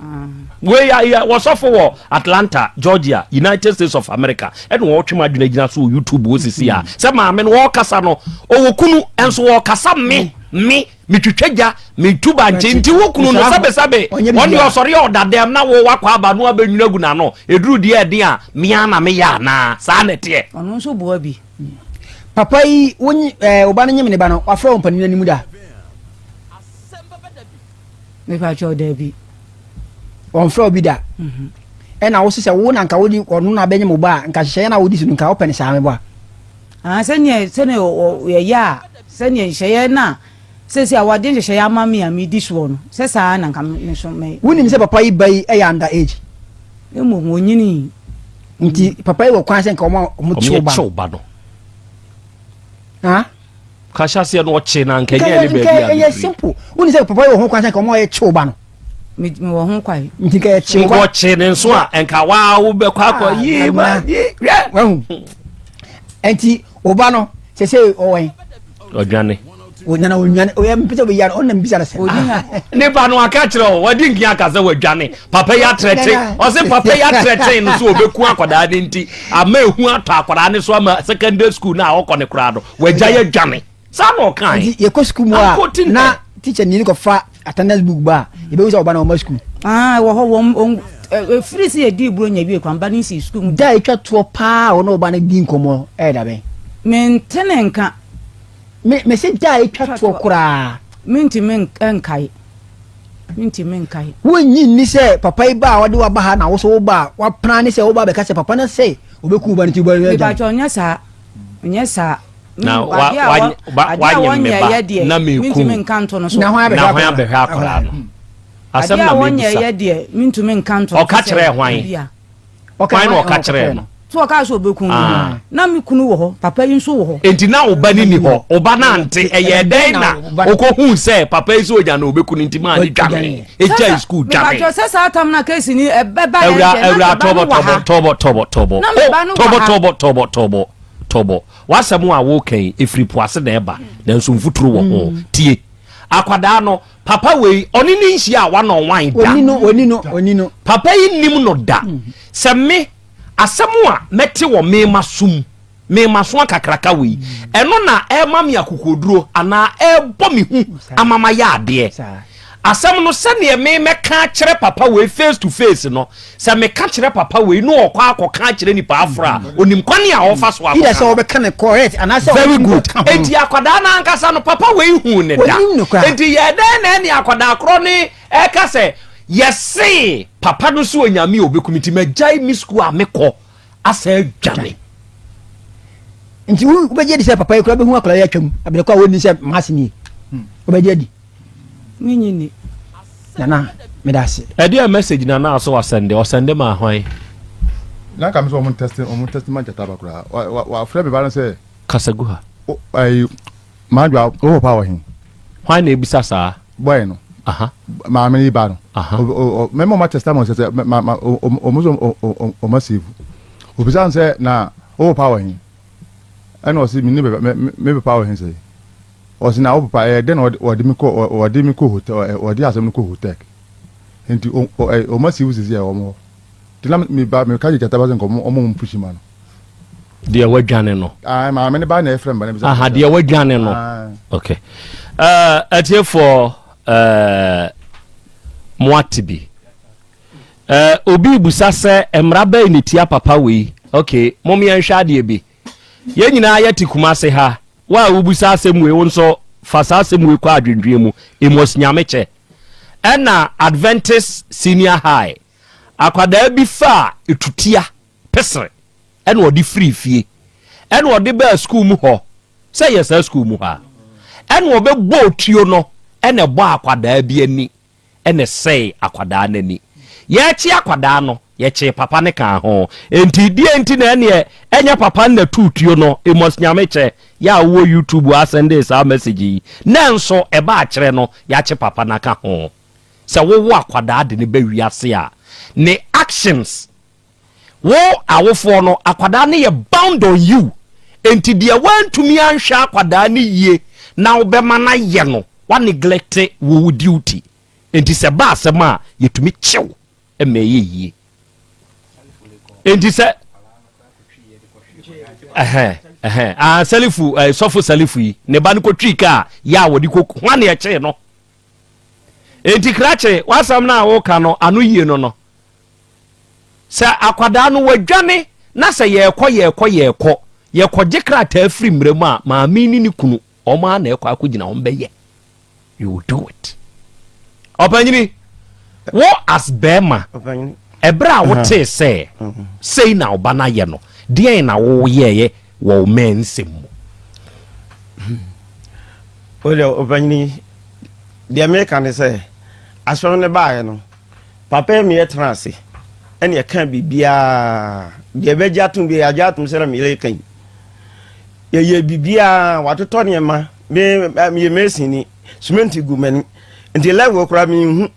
Wei yɛ wɔsɔfo wɔ Atlanta, Georgia, United States of America, ɛna wɔtwe m'adwene agyina so wɔ YouTube wɔ sisi a sɛ maame no wɔrekasa no ɔwɔ kunu nso wɔrekasa me me metwitwa gya metu bankye nti wo kunu no sɛbesɛbe ɔne ɔsɔre a ɔda dɛm na wo wakɔ aba no abɛnwunu agu n'ano ɛduru deɛ ɛden a mea na meyɛ anaa saa na ɛteɛ. Ɔno nso boa bi. Papa yi wo nye ɛɛ wo ba no nyem ne ba no wafrɛ wo mpanin anim da. Mepa kyɛw daabi. Wɔnfrɛ wo bi da. Mhm. Ɛna wo sɛ wo na nka wode ɔno na abɛnyem wo ba a nka hyehyɛeɛ na wodi so no nka wopɛ ne saa mebɔ a. Ah sɛneɛ sɛneɛ yɛyɛ a sɛneɛ nhyehyɛeɛ no a sɛsi a wɔde nhyehyɛeɛ ama me a medi soɔ no sɛ saa na nka me nso me. Wonim sɛ papa yi ba yi yɛ under age? Mmom onyinii. Nti papa yi wɔ kwan sɛ nka wɔn a wɔn kyew ba. Wɔn kyew ba no. Ha? Ka hyɛ aseɛ no ɔkye na nka ɛnyɛ ne baabi a. Ɛyɛ simple. Wọ́n sɛ papa yi wɔ ho kwan sɛ nka wɔn a yɛ kyew ba no. Mi wɔ ho kwan. Nti nka yɛ kyew ba. Wɔkye ne nso a nka waa wo bɛ kɔ akɔ ah, yie ma yie hwɛ. Wahu. Nti ɔba no sɛ sɛ ɔwɔ yi. Ɔdwane. Nana ɔnwane ɔyɛ mpɛ sɛ ɔbɛyia no ɔnna mbisa no sɛ. Ne ba no aka kyerɛ o wadi nkin aka sɛ wadwane papa yi atrɛte ɔse papa yi atrɛte no so ɔbɛku akwadaa no nti ama ehu atɔ akwadaa no so ama secondary school no a ɔkɔ ne koraa no wagya yɛ dwane saa na ɔkae. Nti yɛkɔ sukuu mu a na teacher ni kɔfa attendance book ba a yɛbɛhu sɛ ɔba na ɔma sukuu. Ah, wɔ hɔ wɔn ɛfiri sɛ yɛdii buro nya wie kwan ba no nsi sukuu mu. Da a ɛtwa toɔ paa a ɔne ɔba no di nkɔmmɔ ɛyɛ da bɛn? Mente ne nka. Me mese da a etwa toɔ koraa. Mentumi nkae. Mentumi nkae. Wonnye nni sɛ papa yi ba a ɔde wo aba ha na wo nso wo ba a woaplan ne sɛ woba abɛka sɛ papa no sɛ ɔbɛku wo ba no nti wo ba no agya no. Mepakyɛw nyɛ saa. Nyɛ saa. Na wa wa ba wanyem me ba na meku Na hwan na hwan abɛhwɛ akwadaa no? Asɛm na mebisa. Ɔka kyerɛɛ hwan? Hwan na ɔka kyerɛɛ no? So ɔkaa sɛ ɔbɛku no? Ah. Na me kunu wɔ hɔ, papa yi nso wɔ hɔ. Enti na wo ba no ni hɔ, wo ba no ante. Ɛyɛɛ dɛn na ɔkɔhuu sɛ papa yi sɛ ɔnya no ɔbɛku no nti maa ne dwane, ɛgyae sukuu dwane? Mepakyɛ sɛ saa tam na kesi ni ɛbɛba yɛn Awura deɛ na awura me ba tɔbɔ no wɔ tɔbɔ ha. tɔbɔ tɔbɔ tɔbɔ Na me o ba no wɔ tɔbɔ ha. tɔbɔ tɔbɔ tɔbɔ tɔbɔ w'asɛm a woka yi ɛfiri po ase na ɛba nanso mfuturo wɔ ho tie akwadaa no Papa wei ɔne ne nhyia a one on one da. Oni no, oni no, oni no. Papa yi nim no da. Sɛ me, asɛm a mɛte wɔ me maso mu, me maso akakraka wei, ɛno na ɛrema me akokoɔduro anaa ɛrebɔ me hu ama mayɛ adeɛ. Asɛm no sɛdeɛ me mɛka akyerɛ papa wei face to face no, Sɛ meka kyerɛ papa wei na ɔkɔ akɔka akyerɛ nipa aforo a, onim kwan a ɔfa so akɔka Either sɛ no. ɔbɛka no correct anaasɛ Very ɔbɛtumi good. kɔka ho. Enti akwadaa no ankasa no, papa wei huu ne da. Onim no koraa. Enti yɛɛ dɛn na ɛne akwadaa korɔ ne ɛka sɛ yɛsee papa no sɛ onyame a ɔbɛku me nti magyae me sukuu a mekɔ asan adwane. Nti wobɛgye adi sɛ papa yi koraa bɛhu akwadaa yi atwam abere kɔ a wɔnni sɛ maase nie? Wobɛgye adi? Menye ni. Nana, meda ase. Ɛdeɛn message na na so wasɛnde? Ɔsɛnde maa hwan? Na nka me sɛ ɔmo tɛste ɔmo tɛste ma gyata ba koraa. Wa wa wafrɛ me ba no sɛ. Kasa gu ha. O ayi madwa wo papa wɔ he? Hwan na ebisa saa? Boy no. Aha. Maame yi ba no. Aha. O o o mɛma ɔmo atɛste ama sɛ sɛ ma ma ɔmo sɛ ɔmo asave. Obisa no sɛ na wo papa wɔ he? Ɛna ɔse me ne me me papa wɔ he sɛ? Ɔse na wo papa ɛyɛ dɛn na ɔde me kɔ ɔde me kɔ hotel ɔde asɛm no kɔ hotel nti ɔmo asi wo sisi a wɔn hɔ nti na me ba me ka gye gyata ba sɛ nka ɔmo ɔmo mpushi ma no. Deɛ wadwane no. Ayi maame ne ba na ɛfrɛ me ba na bisa. Aha deɛ wadwane no. Okay. Uh, atiefoɔ uh, mo ate bi. Uh, obi busa sɛ mmara bɛn ne tia papa wei. Okay, mom yɛnhwɛ adeɛ bi. Yɛn nyinaa yɛte Kumase ha. Wo a wobisa asɛm wei, wo nso fa saa asɛm wei kɔ adwendwen mu. Amos Nyamekyɛ. Ɛna Adventist Senior High, akwadaa bi faa etutia, pesere, ɛna ɔde firii fie. Ɛna ɔde baa sukuu mu hɔ, sɛ ɛyɛ saa sukuu mu hɔ a, ɛna ɔbɛbɔɔ tuo no ɛna ɛbɔɔ akwadaa bi ani. na ɛsɛee akwadaa no ani. Yɛrekye akwadaa no, yɛkyee papa no kaa ho. Enti deɛn nti na ɛneɛ ɛnyɛ papa no na ɛtoo tuo no? Amos Nyamekyɛ, yɛ a wowɔ YouTube asɛndee saa message yi. Nanso ɛba akyerɛ no, yɛakye papa no aka ho. Sɛ wowo akwadaa de no ba wiase a, ne actions Wo awofoɔ no, akwadaa no yɛ bound on you, enti deɛ woantumi anhwɛ akwadaa no yie na wobɛma no ayɛ no, wa neglect wo wo duty. Enti sɛ ɛba asɛm a, yɛtumi kye wo ma ɛyɛ yie. Enti sɛ ɛhɛn ɛhɛn ah Salifu eh, sɔfo Salifu yi ne ba no kɔtwii kaa yɛ a wɔde kɔ hwan na ɛkyee no. Enti krakye w'asɛm no a woka no ano yie no no Sɛ akwadaa no wadwane na sɛ yɛrekɔ yɛrekɔ yɛrekɔ yɛkɔgye krataa firi mmara mu a, maame ne ne kunu wɔn ara na ɛkɔ akɔgyina wɔn bɛyɛ. You will do it. Ɔpanyini, wo as bɛrima, ɛberɛ a wotee sɛ sei na ɔba no ayɛ no, deɛn na woyɛeɛ wɔ wo mɛn nsɛm mu? Wodeɛ ɔpanyini, deɛ meka ne sɛ asɛm no baeɛ no, Papa yi meyɛ tena ase. Ɛna yɛkaa biribiara. Deɛ ɛbɛgye atom bi yɛagye atom sɛ na meyere ka yi. Yɛyɛ biribiara, watotɔ nneɛma. Me meyɛ masonni, simenti gu m'ani. Nti level koraa menhu.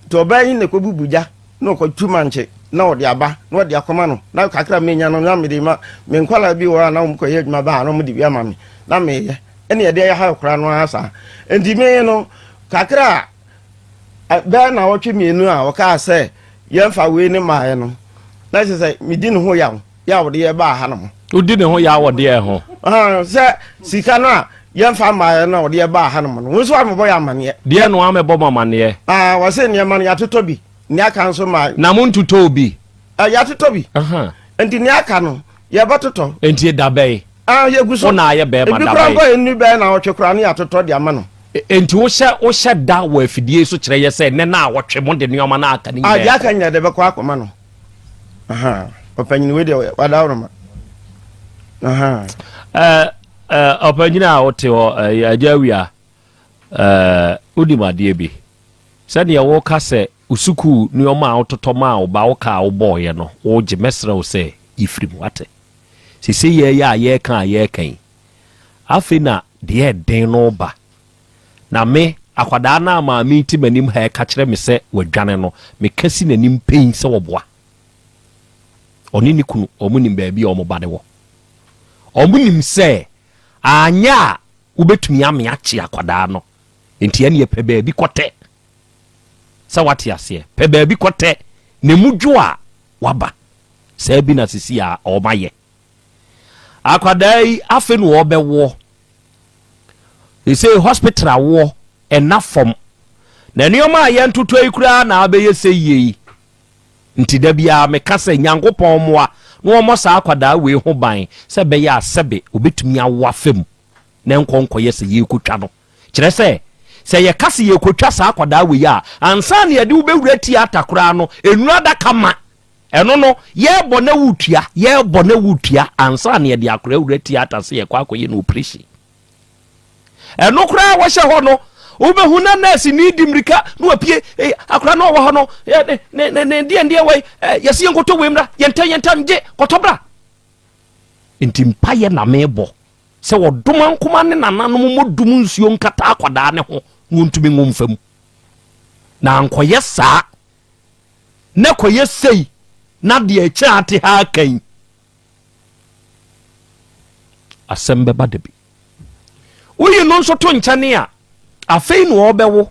Nti ɔbaa yi na ɛkɔbubu gya na ɔkɔtu mankye na ɔde aba na ɔde akɔma no. Na kakra menya no na mede ma me nkwadaa bi wɔ hɔ a na wɔkɔyɛ adwuma ba a na wɔde bi ama me na meyɛ. Ɛna yɛde ayɛ ha koraa no ara saa. Nti me no kakra a Bɛyɛ nnawɔtwe mmienu a ɔkaa sɛ yɛmfa wei ne mmaeɛ no, na kyerɛ sɛ medi ne ho yaw yɛ a wɔde yɛ baa hanom. Wodi ne ho yaw wɔ deɛ ho? Sɛ sika no a yɛmfa mmaeɛ no a wɔde yɛ baa hanom no, wo nso amebɔ yɛ amaneɛ. Deɛ no amebɔ mo amaneɛ? Wɔse nneɛma no yɛatotɔ bi, nea aka nso ma. Na montotɔɔ bi? Yɛatotɔ bi. Nti nea aka no yɛbɛtotɔ. Nti da bɛn? Ah, yɛgu so. Wo na ayɛ bɛrima Ebi da koraa bɛn? mpo a ɛnni bɛyɛ naawɔtwe koraa ne yɛatotɔ de ama no. Enti wohyɛ wohyɛ da wɔ afidie yi so kyerɛ yɛ sɛ nnɛ naawɔtwe mode nneɛma no a aka no Ah, nyinaa deɛ aka rekɔ. nyinaa de bɛkɔ akɔma no. Aha, ɔpanyin wei deɛ wadaworoma. Aha. Ɛ ɛ ɔpanyin a wote hɔ ɛ agya awia ɛ wonim adeɛ bi sɛdeɛ woka sɛ wo sukuu nneɛma a wototɔ maa wo ba wo ka a wobɔɔyɛ no wogye mɛsrɛ wo sɛ yi firi mu wate. Seesei yɛreyɛ a yɛreka a yɛreka yi, afei na deɛ ɛden no reba. Na me, akwadaa no a maame yi te m'anim ha reka kyerɛ me sɛ wadwane no, meka si n'anim pɛn sɛ ɔboa. Ɔne ne kunu, wɔn nim baabi a wɔn ba no wɔ. Wɔn nim sɛ anyɛ a wobɛtumi ame akye akwadaa no. Nti ɛneɛ pɛ baabi kɔtɛ. Sɛ wate aseɛ, pɛ baabi kɔtɛ. Na emu dwo a, waba. Saa bi na sisi a ɔma yɛ. Akwadaa yi afe na ɔbɛwoɔ. Sesei hospital awoɔ ɛna fam. Na nneɛma a yɛntotɔ yi koraa na abɛyɛ sɛ yie yi. Nti da biara meka sɛ Nyankopɔn mmoa na wɔmmɔ saa akwadaa wei ho ban sɛ ɛbɛyɛ a sɛbe ɔbɛtumi awo afa mu na ɛnkɔ nkɔyɛ sɛ yɛrekɔtwa no. Kyerɛ sɛ, sɛ yɛka sɛ yɛrekɔtwa saa akwadaa wei a, ansa na yɛde wo bɛwura theatre koraa no, nnuru adaka ma. Ɛno no, yɛrebɔ na woretua, yɛrebɔ na woretua ansa na yɛde akwadaa awura theatre sɛ yɛkɔ akɔyɛ no operation. Ɛno koraa wɔhyɛ hɔ no, wobɛhu na nɛɛse ni di mmirika na wapue, eh, akwadaa no ɔwɔ hɔ no, eh, ne ne ne deɛ deɛ wɔ yi, eh, yɛsi yɛn kɔtɔ wei mmra, yɛntɛm yɛntɛm gye kɔtɔ bra. Nti mpaeɛ na mebɔ sɛ ɔdomankoma ne nananom mmɔ dum nsuo nkata akwadaa ne ho na wɔntumi nwo mfa mu. Na ankɔyɛ saa na kɔyɛ sei na deɛ ɛkyɛ ate ha aka yi asɛm bɛba da bi. Woyi no nso to nkyɛne a afei na ɔbɛwo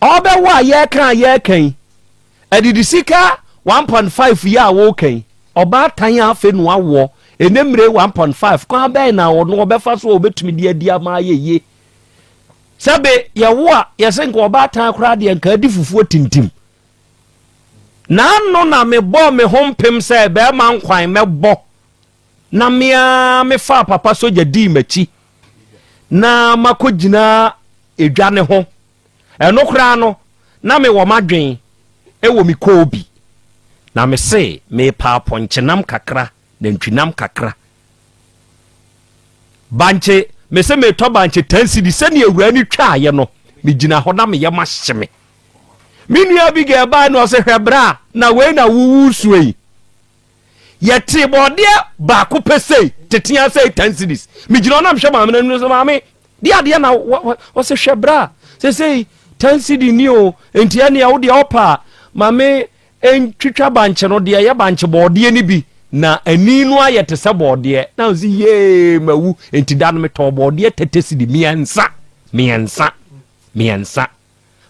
Ɔbɛwo a yɛreka a yɛreka yi, adidi sika 1.5 yi a woreka yi, ɔbaatan a afei na wawoɔ, ɛnɛ mmire 1.5, kwan bɛn na ɔno ɔbɛfa so a ɔbɛtumi de adi ama ayɛ yie? Sɛbe yɛwo a yɛsɛ nka ɔbaatan koraa deɛ nka adi fufuo tintim. N'ano na mebɔɔ me ho mpem sɛ bɛrima nkwan mɛbɔ na me ara mefaa papa sogya dii m'akyi na makɔgyina edwa no ho. Ɛno koraa no, na mewɔ m'adwen wɔ me koobi, na mese merepɛ apɔnkyenam kakra, nantwinam kakra. Bankye, mese meretɔ bankye ten cedi, sɛnea awuraa no twaeɛ no, megyina hɔ na me yam ahye me. Me nua Abigail bae na ɔse, hwɛ bra, na wei na woresuo yi. Yɛtee bɔɔdeɛ baako pɛ sei, tetea sei, ten cedis. Megyina hɔ na mehwɛ maame no anim sɛ maame, deɛ adeɛ na wɔsɛ hwɛ bra, sesei ten cedi ni o, nti ɛnea wo deɛ ɔpa a, maame ntwitwa bankye no deɛ ɛyɛ bankye bɔɔdeɛ no bi, na ani no ayɛ te sɛ bɔɔdeɛ. Na ɔsi yee mawu, nti da no metɔɔ bɔɔdeɛ tete cedi mmiɛnsa, mmiɛnsa, mmiɛnsa.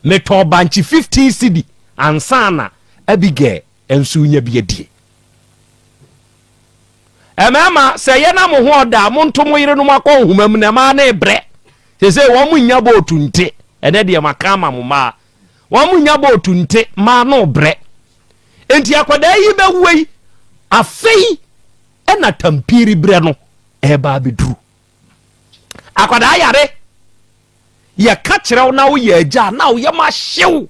Metɔɔ bankye 15 cedi ansa na Abigail nso nya bi adie. Mmarima, sɛ yɛ na mo ho ɔda a, monto mo yerenom akɔ nhoma mu na mmaa no rebrɛ. Seesei wɔn nnya bootu nte. Ɛnɛ deɛ maka ama mo mmaa. Wɔn nnya bootu nte, mmaa no rebrɛ. Enti akwadaa yi bɛwuo yi, afei ɛna tampiri berɛ no ɛreba abɛduru. Akwadaa yare. Yɛka kyerɛ wo na woyɛ agya a na wo yam ahye wo.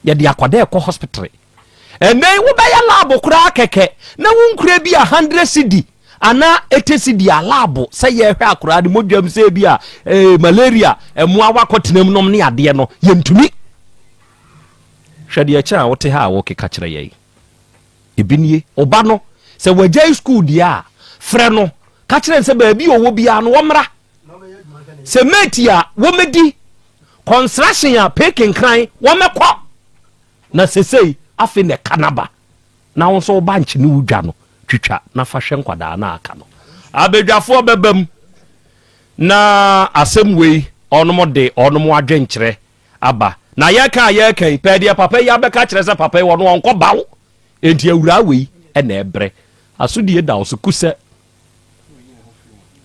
Yɛde akwadaa ɛkɔ hospital. Ɛnɛ yi wobɛyɛ lab koraa kɛkɛ na wonkura bi a 100 cedi anaa 80 cedi a lab sɛ yɛhwɛ akwadaa no mogya mu sɛ bi a eh, malaria mmoawa kɔtena mu nom ne adeɛ no yɛntumi. Hwɛ deɛ ɛkyɛn a wote ha a wokeka kyerɛ yɛn. Ebi nie, wo ba no, sɛ wagyae sukuu deɛ a, frɛ no, ka kyerɛ no sɛ baabi a ɔwɔ biara no wɔmmra. Sɛ mate a, wɔmmɛdi. Construction a, pee kenkran, wɔmmɛkɔ. Na sesei, afei na ɛka no aba. Na wo nso wo bankye ne wo dwa no, twitwa na fa hwɛ nkwadaa no a aka no. Abadwafoɔ bɛba mu na asɛm wei ɔnom de ɔnom adwenkyerɛ aba. Na yɛka a yɛka yi, pɛɛ deɛ papa yi abɛka kyerɛ sɛ papa yi ɔno ɔnkɔ baw. Enti awuraa wei na ɛbrɛ. Asodie da wo so kusɛ.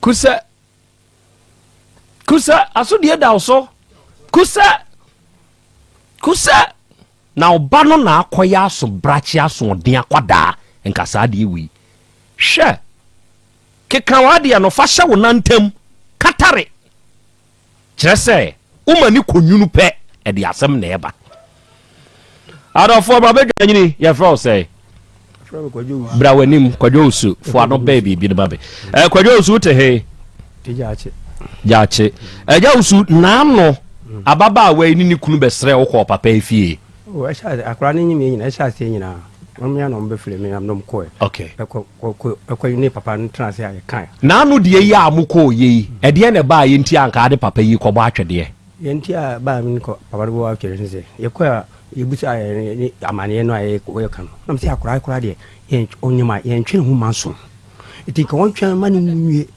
Kusɛ. Kusɛ, asodie da wo so. Kusɛ. Kusɛ. Na ɔba no na akɔyɛ asobrakye asoɔden akwadaa nka saa adeɛ wei. Hwɛ! Keka w'adeɛ no fa hyɛ wo nan ntam, katare. Kyerɛ sɛ, woma ne kɔnwunu pɛ, ɛde asɛm na ɛba. Adɔfoɔ ma bɛdwa nyini, yɛfrɛ wo sɛ? Bra w'anim, Kwadwo Osu, fo ano bɛɛ biribi no ma me. Eh, Kwadwo Osu, wote he? Gyaakye. Gyaakye. Agya Osu, naano ababaawa yi ne ne kunu bɛsrɛ wo kɔɔ papa yi fie. Oh, ɛhyɛ ase, akwadaa no nyim yɛ nyinaa, ɛhyɛ aseɛ nyinaa. Wɔn ya na wɔn bɛfrɛ me na wɔn kɔɛ. Okay. Ɛkɔ kɔ ɛkɔ ne papa no tena ase a yɛkae. Naano deɛ yi a mokɔɔ yɛ yi, ɛdeɛn na ɛbaa yɛ nti a anka ade papa yi kɔbɔ atwɛdeɛ? Deɛ nti a ɛbaa me kɔ papa no bɔ atwɛdeɛ ne sɛ, yɛkɔɛ a yɛbusa yɛ ne amaneɛ no a yɛka no, na mesɛ akwadaa koraa deɛ yɛn ɔnyim a yɛntwe ne ho mma nso. Nti nka wɔntwɛn ma ne nwu nwie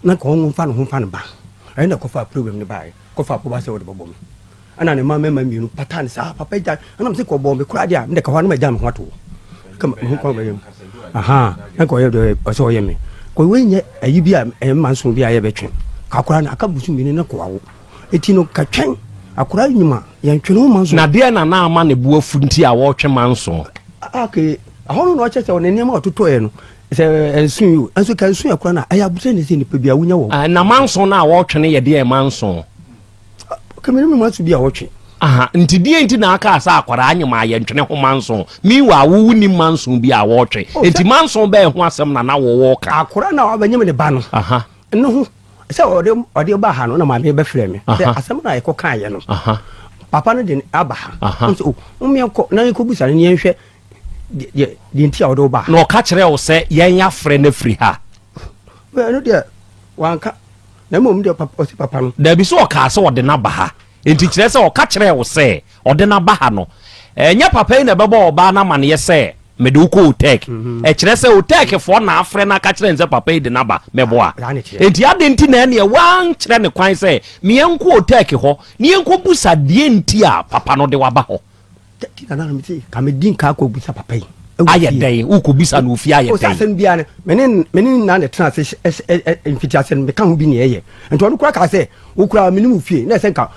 na nka wɔn mfa ne ho mfa ne ba. Ɛno na ɛkɔfaa problem no baeɛ, kɔfaa poba sɛ wɔde bɛbɔ me. Ɛna ne mma mmarima mmienu pataa no saa, papa gya, ɛna mesɛ nka ɔbɔɔ me koraa deɛ a, mede ka hɔ a na magya me ho ato hɔ. Nka me ho kwan bɛyɛ me. Aha, na nka ɔyɛ deɛ ɔsɛ ɔyɛ me. Kɔ wei nyɛ ayi bi a ɛyɛ mma nson bi a yɛbɛtwe. Ka akora no aka bosom mmienu na kɔ awo. Eti no ka twɛn akora nnwuma yɛntwe ne ho mma nson. Na deɛ na na ama ne bo afu nti a wɔretwe manson? Okay, ɛhɔ no na ɔkyerɛ sɛ ɔne nneɛma a ɔtotɔeɛ no sɛ ɛnso yi o, nso ka nso yɛ koraa na ɛyɛ abusɛ ne sɛ nipa bi a wonya wɔ. Ah, na manson no a wɔretwe no yɛ deɛ manson? Kɛmɛ no manson bi a wɔtwe. Aha, nti deɛ nti na aka sɛ akwadaa anyem a yɛntwene ho manson? Meanwhile, wo wonim manson bi a wɔretwe. Oh, Nti sɛ manson bɛɛ ho asɛm na na wɔwɔ ka? Akwadaa na wabɛnyem ne ba no. Aha. Ne ho sɛ ɔde ɔde ba ha no na maame bɛfrɛ me sɛ Aha. asɛm no a yɛkɔ kaeɛ no. Aha. Papa no de no aba ha. Aha. Ɔmo sɛ o, mo yɛnkɔ na yɛnkɔbusa no na yɛnhwɛ deɛ deɛ nti a ɔde wo ba ha. Na ɔka kyerɛɛ wo sɛ yɛn afrɛ no afiri ha? Ɛno deɛ wanka na mmom deɛ papa ɔsi papa no. Dabi sɛ ɔkaa sɛ ɔde no aba ha nti kyerɛ sɛ ɔka kyerɛɛ wo sɛ ɔde no aba ha no ɛnyɛ papa yi na ɛbɛbɔ ɔbaa no amaneɛ sɛ mede wo kɔ otɛk mhm. ɛkyerɛ sɛ otɛkfoɔ na afrɛ no aka kyerɛ no sɛ papa yi de no aba mɛboa nti adɛn nti na ɛneɛ woankyerɛ ne kwan sɛ meɛnkɔ otɛk hɔ ne yɛnkɔ busa deɛ nti a papa no de waba hɔ Ti na na mete ka me di nka akɔ bisa papa yi. Ayɛ dɛn wokɔ bisa no ofie ayɛ dɛn. Asɛm biara no mene mene na na tena ase mfiti ase no meka ho bi na ɛyɛ. Nti ɔno kora kaa sɛ wo kora mene mu fie na ɛsɛ nka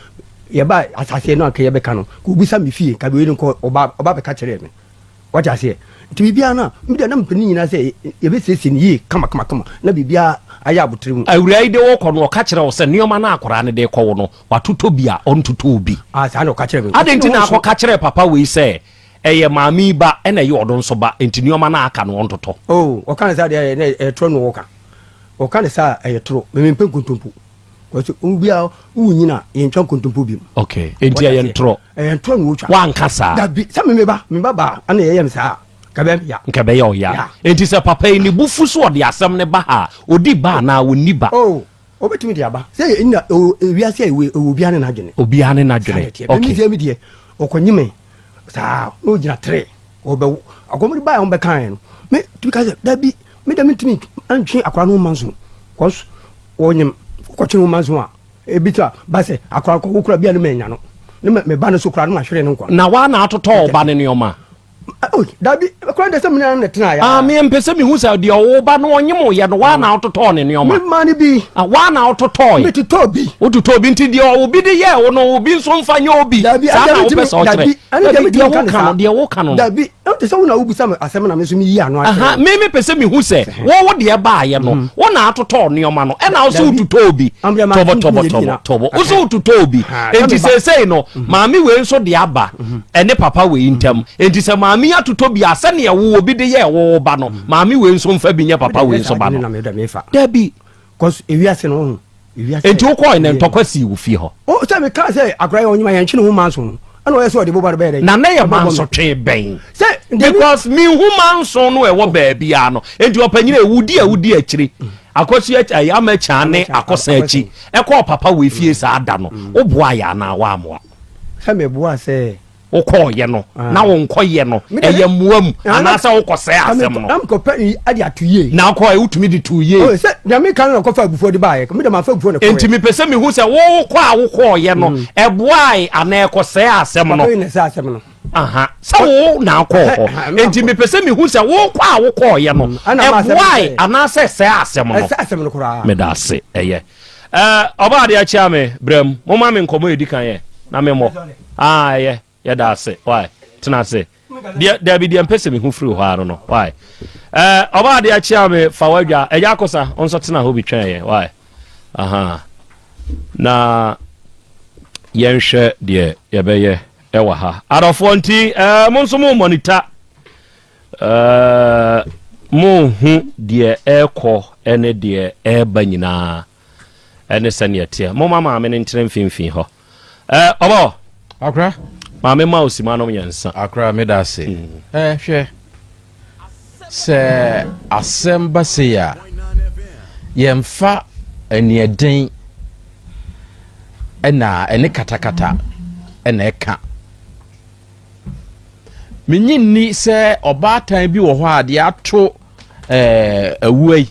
yɛba asase no anka yɛbɛka no ka obisa me fie nka wei no nkɔ ɔba ɔba bɛka kyerɛɛ me. Wate aseɛ? Nti biribiara no a, me deɛ na mepɛ ne nyinaa sɛ yɛbɛsiesie no yie kama kama kama na biribiara ayɛ abotere mu. Awuraa yi de wo kɔ no, ɔka kyerɛ wo sɛ nneɛma no a akwadaa no de rekɔ wo no, watotɔ bi a ɔntotɔɔ bi. Ah, saa na ɔka kyerɛɛ me. Adɛn nti na akɔka kyerɛɛ papa wei sɛ ɛyɛ maame yi ba ɛna ɛyɛ ɔno nso ba, nti nneɛma no a aka no ɔntotɔ? Oh, ɔka no saa deɛ na ɛyɛ torɔ na ɔka. Ɔka no saa a ɛyɛ torɔ. Me mempɛ nkontompo. Kɔsɛ obiara wonyin a yɛntwa nkontompo bi mu. Okay, enti ɛyɛ ntorɔ. Ɛyɛ ntorɔ na wotwa. Wanka saa. Dabi, sɛ me meba, me ba baa, ɛna yɛyɛ me saa. Nka bɛyɛ me ya. Nka bɛyɛ ɔya. Enti sɛ papa yi ne bo fu so ɔde asɛm no ba ha a, odi ba anaa onni ba? Oh, obetumi de aba. Sɛ ɛnna ewiase a ɛwɔ obiara ne n'adwene. Obiara ne n'adwene. Okay. Me deɛ me deɛ, ɔkɔnye me saa na ogyina tere ɔbɛwo. Akɔmɔde baa a wɔbɛkaeɛ no, me tumi ka sɛ dabi. Me deɛ mentumi ntwe akwadaa no ho mma nso cause wɔnyem wokɔtwe ne ho mma nso a ebi to a ba sɛ akwadaa kɔ wo kura bi a ne ma nya no ne ma me ba no so kura no ma hwere no nkwa. Na waa na atotɔ ɔba no nneɛma. Oh, dabi akwadaa deɛ sɛ me na tena ya. Ah, me mpɛ sɛ mehu sɛ deɛ ɔwo ba no ɔnyem yɛ no waa na atotɔ ne nneɛma. Me ma no bi. Ah, waa na atotɔ yɛ. Me totɔ bi. Wototɔ bi nti deɛ obi de yɛ wo no obi nso mfa nyɛ obi. Dabi, saa na wopɛ sɛ ɔkyerɛ. Dabi, deɛ woka no deɛ woka no. Dabi. Ɛnte sɛ wo na wobisa me asɛm na me nso meyi ano akyerɛ wo. Me mepɛ sɛ mehu sɛ wo wo deɛ baayɛ no mhm. wo na atotɔɔ nneɛma no ɛna wo sɛ wototɔɔ bi tɔbɔ tɔbɔ tɔbɔ tɔbɔ wo sɛ wototɔɔ bi enti seesei no mhm. maame wei nso de aba mhm. ɛne papa wei ntam enti sɛ maame yi atotɔ bi a sɛdeɛ wo obi de yɛɛ wo ba no maame wei nso mfa bi nyɛ papa wei nso ba no dabi ewiase no Enti wokɔe na ntɔkwa sii wo fie hɔ? O sɛ mekaa sɛ akora yɛ ɔnyema yɛntwe ne ho mma nso no. Ɛna ɔyɛ sɛ ɔde boba no bɛyɛ dɛ. Na na yɛ mansotwe bɛn? Sɛ because mehu manso no ɛwɔ baabiara no. Enti ɔpanyin a ewudi a wudi akyiri akɔsi ɛyɛ ama kyan ne akɔsa akyi ɛkɔɔ papa wɔ efie saa da no woboa yɛ anaa woamoa? Sɛ meboa sɛ. Wokɔɔyɛ no na wo nkɔyɛ no ɛyɛ mmoa mu anaasɛ wokɔsɛe asɛm no. Na mekɔpɛ yi ade ato yie. Na wokɔɛ wotumi de too yie. Oh, sɛ deɛ meka no na kɔfa abufuo de baeɛ me deɛ mafa abufuo na kɔɛ. Enti mepɛ sɛ mehu sɛ wokɔ a wokɔɔyɛ no ɛboae anaa ɛkɔsɛe asɛm no. Papa yi na ɛsɛ asɛm no. Aha, sɛ wo na akɔɔ hɔ. Enti mepɛ sɛ mehu sɛ wokɔ a wokɔɔyɛ no ɛboae anaasɛ ɛsɛe asɛm no. Ɛsɛ asɛm no koraa. Meda ase, ɛyɛ. Ɛɛ ɔbaa adeɛ akyea me brɛ mu mo ma me nkɔmɔ edi kan yɛ na me mmɔ aa ɛyɛ yɛ da ase why tena ase deɛ dabi deɛ mpɛ sɛ me ho firi hɔ ano no why ɛɛ ɔbaa adeɛ akyea me fa wadwa ɛgya akosa nso tena hɔ bi twɛn yɛ why aha na yɛnhwɛ deɛ yɛbɛyɛ ɛwɔ ha adɔfoɔ nti ɛɛ mo nso mo mɔnita. Ɛɛ, monhu deɛ ɛrekɔ ne deɛ ɛreba nyinaa ne sɛdeɛ ɛteɛ. Momma maame no ntena mfimfini hɔ. Ɛɛ, ɔbɔ. Akora. Maame ma osima nom yɛn nsa. Akora, meda ase. Mm. Ɛɛ, hwɛ. Sɛ asɛm ba sei a, yɛmfa aniɛden ɛna ɛne katakata ɛna ɛka. Minnye nni sɛ ɔbaatan bi wɔ hɔ a deɛ ato ɛɛ awua yi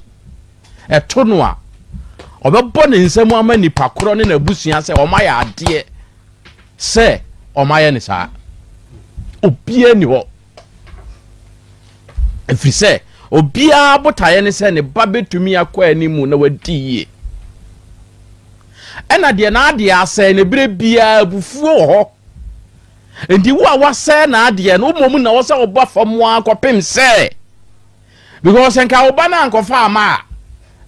ɛto no a ɔbɛbɔ ne nsam ama nipa korɔ ne n'abusua sɛ wɔn ayɛ adeɛ sɛ wɔn ayɛ ne saa. Obiara ni hɔ. Ɛfiri sɛ obiara botaeɛ ne sɛ ne ba bɛtumi akɔ anim na wadi yie. Ɛna deɛ n'adeɛ asɛe no berɛ biara abufuo wɔ hɔ. Enti wo a wasɛe n'adeɛ no, wo mmom na wɔ sɛ woba fam ara kɔpem sɛ, because nka wo ba no ankɔfa ama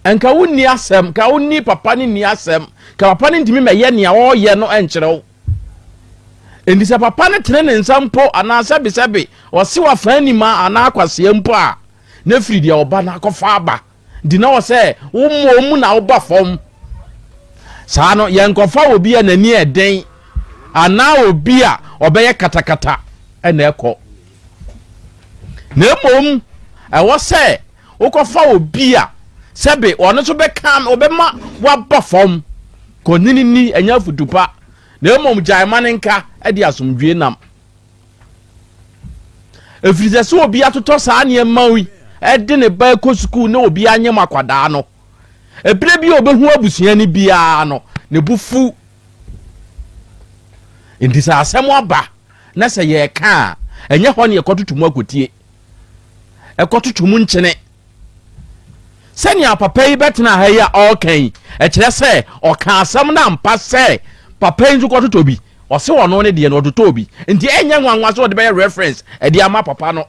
a, nka wonni asɛm, nka wonni papa no nni asɛm, nka papa no ntumi mɛyɛ nea ɔreyɛ no nkyerɛ wo. Enti sɛ papa no tene ne nsa mpo anaa sɛbesɛbe ɔse wafa anima anaa akwasea mpo a, na firi deɛ ɔba no akɔfa aba. Nti na ɔsɛ wo mmom na woba fam. Saa no, yɛnkɔfa obi a n'ani yɛ den anaa obi a ɔbɛyɛ katakata na ɛkɔ. Na mmom, ɛwɔ sɛ wokɔfa obi a sɛbe ɔno nso bɛka ɔbɛma waba fam. Kɔnini ni, ɛnyɛ afutu pa. Na mmom gyae ma ne nka de asomdwie nam. Ɛfiri sɛ sɛ obi atotɔ saa nneɛma yi de ne ba kɔ sukuu na obi anyem akwadaa no, ɛberɛ bi a ɔbɛhu abusua no biara no, ne bo fu. Nti sɛ asɛm aba na sɛ yɛreka a, ɛnyɛ hɔ ne yɛkɔtoto mu akɔtie, ɛkɔtoto mu nkyene. Sɛnea papa yi bɛtena ha yi a ɔreka yi, ɛkyerɛ sɛ ɔka asɛm no ampa sɛ papa yi nso kɔtotɔ bi. Ɔse ɔno ne deɛ no ɔtotɔɔ bi. Nti ɛnyɛ nwanwa sɛ ɔde bɛyɛ reference ɛde ama papa no.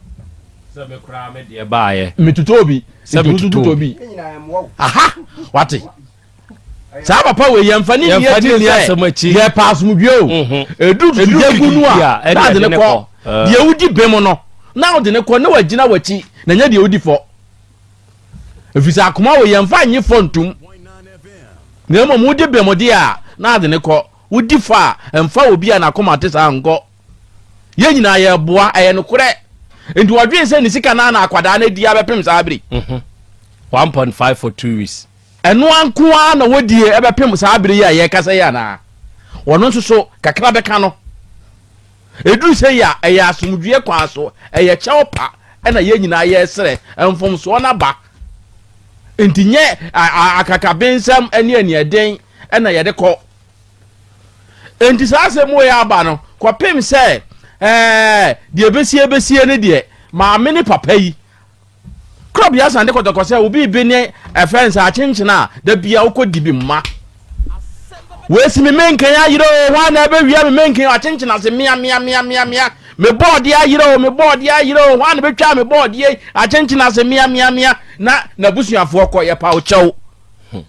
Sɛ me koraa me deɛ baeɛ. Metotɔɔ bi. Sɛ Nti wo nso metotɔɔ totɔ bi. bi. Aha! Wate? Saa papa wei yɛmfa ne Yɛmfa nni ne nni akyire asɛm sɛ akyi. yɛpɛ asomdwoeɛ o. Ɛduru Ɛduru tutugya gu no gidigidi a, a, ɛne na ade ɛde ne ne kɔ. kɔ. Ɛɛ. Deɛ wodi bem no, na wode ne kɔ na wagyina w'akyi na nyɛ deɛ wodi fɔ. Ɛfiri sɛ akoma wei yɛmfa nnye fɔ ntom. Na mmom wodi bem deɛ a, na ade ne kɔ. Wodi fɔ a, mfa obi a n'akoma te saa nkɔ. Yɛn nyinaa yɛreboa, ɛyɛ nokorɛ. Nti wɔdwen sɛ ne sika no ara na akwadaa no adi abɛpem saa bere. 1.5 for 2 weeks. Ɛno ara nko ara na wɔdie ɛbɛpem saa bere yi a yɛrekasa yi anaa? Wɔno nso so, kakra bɛka no. Ɛduru sɛ yi a, ɛyɛ asomdwoeɛ kwan so, ɛyɛ kyɛw pa ɛna yɛn nyinaa yɛresrɛ, mfomsoɔ no aba. Nti nyɛ akakabensɛm ne aniɛden ɛna yɛde kɔ. Enti saa asɛm wei aba no, kɔpem sɛ ɛɛ deɛ ɛbɛsie bɛsie no deɛ, maame ne papa yi korɔbea sane kɔtɔkɔ sɛ obi bi ne ɛfɛ nsa akyenkyene a da bia wokɔ di bi mma. Wɔasi me menken ayerɛ o, hwan na ɛbɛwia me menken akyenkyene ase mea mea mea mea mea. Me bɔɔdeɛ ayerɛ o, me bɔɔdeɛ ayerɛ o, hwan na bɛtwa me bɔɔdeɛ akyenkyene ase mea mea mea. Na n'abusuafoɔ kɔ yɛpa wo kyɛw.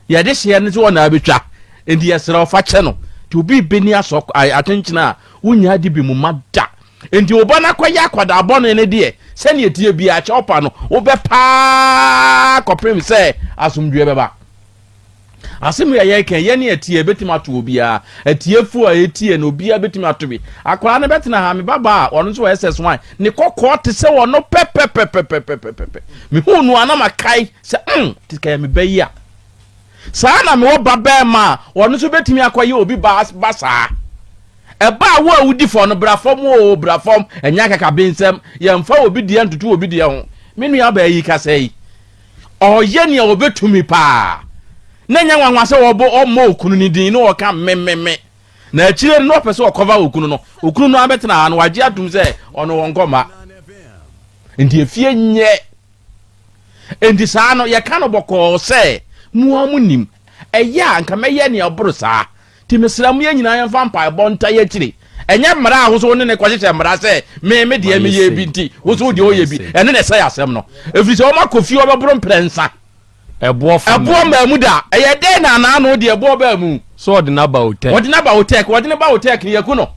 Yɛde hyeɛ no sɛ wɔn na abɛtwa, enti yɛsrɛ wo fa kyɛ no. Nti obi rebɛni asɔ akyenkyene a, wonnya ade bi mu ma da. Enti wo ba no akɔyɛ akwadaa bɔne no deɛ, sɛdeɛ ɛteɛ biara, kyɛw pa no, wobɛ paa kɔpem sɛ asomdwoeɛ bɛba. Asɛm yi a yɛreka yi, yɛne atie, ɛbɛtumi ato obiara. Atiefo a ɛtie no, obiara bɛtumi ato bi. Akwadaa no bɛtena ha, me babaa a, ɔno nso wɔ SS1, ne kɔkɔɔ te sɛ ɔno pɛpɛpɛpɛpɛpɛpɛ. Mehuu no a na makae sɛ, mm, te kɛyɛ me ba yi a. Saa na mewɔ ba bɛrima a, ɔno nso bɛtumi akɔyɛ obi ba ba saa. Ɛba a wo a wodi fɔ no, bra fam oo, bra fam, ɛnyɛ akakabensɛm, yɛmfa obi deɛ ntoto obi deɛ ho. Me nuabaa yi kasa yi, Ɔreyɛ nea obetumi paa. Na ɛnyɛ nwanwa sɛ ɔbɔ ɔmmɔ okunu no din na ɔka me me me. Na akyire no na ɔpɛ sɛ ɔkɔva okunu no. Okunu no abɛtena ha no wagye atum sɛ ɔno ɔnkɔ mma. Nti efie nyɛ. Nti saa no yɛka no bɔkɔɔ sɛ mo ara mo nim. Ɛyɛ a nka mɛyɛ nea ɔboro saa. Nti mesrɛ mo yɛn nyinaa yɛmfa mpaebɔ nta yɛn akyiri. Ɛnyɛ mmara a wo nso wo ne no kɔhyehyɛ mmara sɛ me me deɛ meyɛ bi nti wo nso wo deɛ woyɛ bi. Ɛno na ɛsɛe asɛm no. Ɛfiri sɛ wɔn akɔ fie wɔbɛboro mprɛnsa. Ɛboɔ fa Ɛboɔ mmaa mu da. Ɛyɛ dɛn na anaano deɛ ɛboɔ baa mu? So ɔde no aba otɛk. Wɔde no aba otɛk. Wɔde no ba otɛk no yɛku no.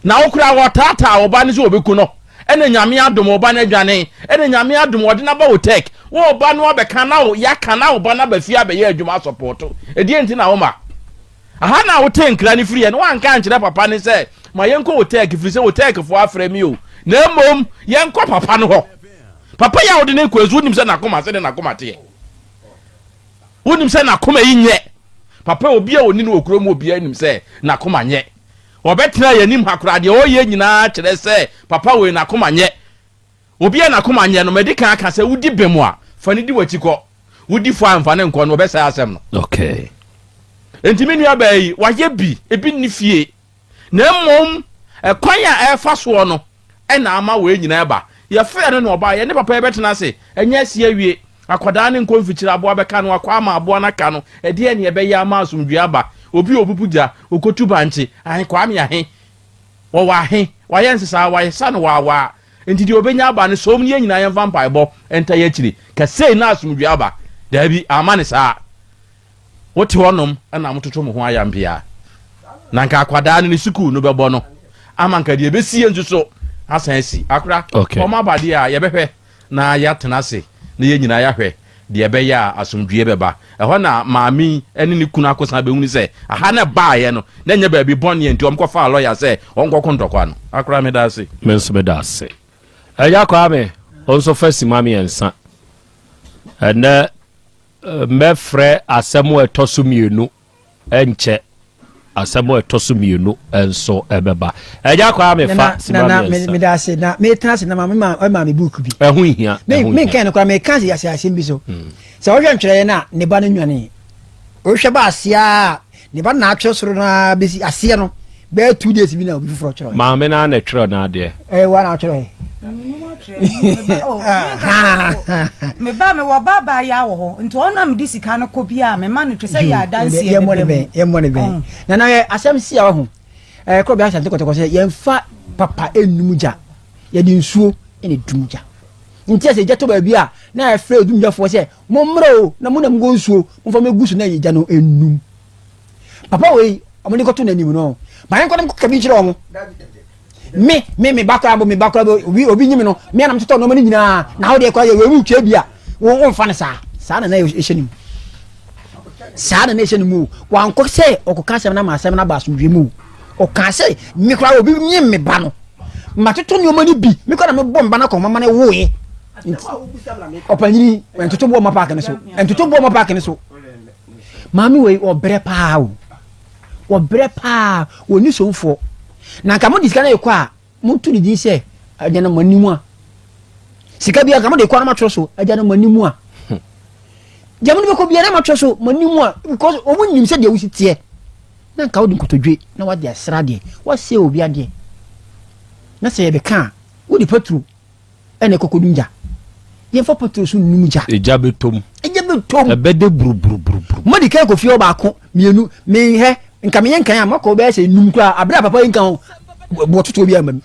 Na wo koraa wɔtaataa wo ba no sɛ wɔbɛku no. Ɛna Nyame adom wo ba no adwane. Ɛna Nyame adom wɔde no aba wo tech. Wo ba no abɛka na wo yɛaka na wo ba no aba fie abɛyɛ adwuma asɔpɔɔto. Ɛdeɛn nti na woma? Aha na wotee nkra no firiɛ no woanka ankyerɛ papa no sɛ ma yɛnkɔ wo tech firi sɛ wo tech foɔ afrɛ me o. Na mmom yɛnkɔ papa no hɔ. Papa yi a wode no rekɔ nso wonim sɛ n'akoma sɛdeɛ n'akoma teɛ. Wonim sɛ n'akoma yi nyɛ. Papa obi a ɔni no wɔ kurom obiara nim sɛ n'akoma nyɛ. Ɔbɛtena yɛn anim ha koraa, deɛ ɔreyɛ nyinaa kyerɛ sɛ papa wei n'akoma nyɛ. Obi a n'akoma nyɛ no, madi kan aka sɛ wodi bem a, fa no di w'akyi kɔ. Wodi fɔ a, mfa no nkɔ no, ɔbɛsɛe asɛm no. Okay. Enti me nuabaa yi, wayɛ bi, ebi nni fie. Na mmom, ɛkwan a ɛrefa soɔ no na ama wei nyinaa ba. Yɛfrɛɛ no na ɔbaeɛ. Yɛne papa yi bɛtena ase, ɛnyɛ asi awie. Akwadaa no nkɔ mfikyire, aboa bɛka no, akɔ ama aboa no aka no. Ɛdeɛn na yɛbɛyɛ ama asomdwoeɛ aba? Obi a ɔbubu gya, ɔkɔtu bankye, ahe, Kwame ahe? Wɔwɔ ahe? Wayɛ nsesaa, wayesa no waawaa. Enti deɛ ɔbɛnya aba no, som no yɛn nyinaa yɛmfa mpaebɔ nta yɛn akyiri. Ka sei na asomdwoeɛ aba. Daabi, amma no saa. Wote hɔnom na mototo mo ho ayampeaa. Na nka akwadaa no ne sukuu no bɛbɔ no ama nka deɛ ɛbɛsie nso so asan asi. Akora, okay. wɔn aba deɛ a yɛbɛhwɛ na yɛatena ase na yɛn nyinaa yɛahwɛ deɛ ɛbɛyɛ a asomdwoeɛ bɛba. Ɛhɔ na maame yi ne ne kunu akosan bɛhunu sɛ aha na ɛbaeɛ no na ɛnyɛ baabi bɔne nti wɔkɔfaa lɔya sɛ ɔnkɔko ntɔkwa no. Akora, meda ase. Me nso meda ase. Agya Kwame, wo nso fa sima mmiɛnsa. Ɛnɛ Mɛfrɛ asɛm a ɛtɔ so mmienu ɛnkyɛ. Asɛm a ɛtɔ so mmienu nso ɛbɛba. Ɛgya kwaa me fa sima mmiɛnsa. Meda ase na metena ase na maame ma ɔma me book bi. Ɛho hia. Me me nkan no koraa meka ase ase asɛm bi so. Hmm. Sɛ wohwɛ ntwerɛeɛ no a ne ba no nwane. Wohwɛ ba aseɛ a ne ba no na atwerɛ soro no ara bɛsi aseɛ no bɛyɛ 2 days bi na obi foforɔ twerɛ. Maame no ara na ɛtwerɛ n'adeɛ. Ɛyɛ wa na atwerɛ. Me ba mewɔ ba abaayewa wɔ hɔ nti ɔno na mede sika no kɔ bi a mema no twɛ sɛ yɛ adanseɛ yɛmmɔ ne bɛn yɛmmɔ ne bɛn na na yɛ asɛm si a ɔho ɛɛ kɔ bi asante kɔtɔkɔ sɛ yɛmfa papa enum gya yɛde nsuo ɛna edum gya nti ɛsɛ gya tɔ baabi a na yɛfrɛ edum gyafoɔ sɛ mommrɛ o na mo na mo nsuo momfa mɛgu so na yɛ gya no enum Papa wei ɔmo de kɔto n'anim no ma yɛn kɔ ne kɔka bi nkyerɛ ɔmo me me me ba koraa bo me ba koraa bo obi obi nyim no me anam totɔ nneɛma no nyinaa na awo deɛ koraa yɛ wei mu twɛ bi a wɔn wɔn fa no saa saa na na ɛhyɛ ne mu saa na na ɛhyɛ ne mu o wankɔ sɛ ɔkɔka asɛm na ma asɛm no aba asomdwe mu o ɔka sɛ me koraa obi nyim me ba no ma totɔ nneɛma no bi me koraa na mebɔ me ba no akɔnma ma no woe ɔpanyini ntoto boɔ ma paaki no so ntoto boɔ ma paaki no so. Maame wei ɔbrɛ paa o. Ɔbrɛ paa, ɔnni somfoɔ. Na nka mode sika no rekɔ a, monto ne din sɛ agya no mo a. Sika bi a nka mode kɔ na matwerɛ so agya no mo anim a. Deɛ mode bɛkɔ biara na matwerɛ so mo anim a because wɔn nim sɛ deɛ wosi teɛ. Na nka wode nkotodwe na wade asra adeɛ, wasɛ obi adeɛ. Na sɛ yɛbɛka a, wode paturo ɛna ɛkɔkɔdum gya. Yɛmfa pɔtɔ so nnum gya. Egya bɛtɔ mu. Egya bɛtɔ mu. Ɛbɛdɛ buruburuburuburu. Madi kan kɔ fie hɔ baako, mmienu, mehɛ, nka meyɛ nkan a makɔ bɛyɛ sɛ nnum koraa, abere a papa yi nka ho, boɔtotoɔ bi amma mu.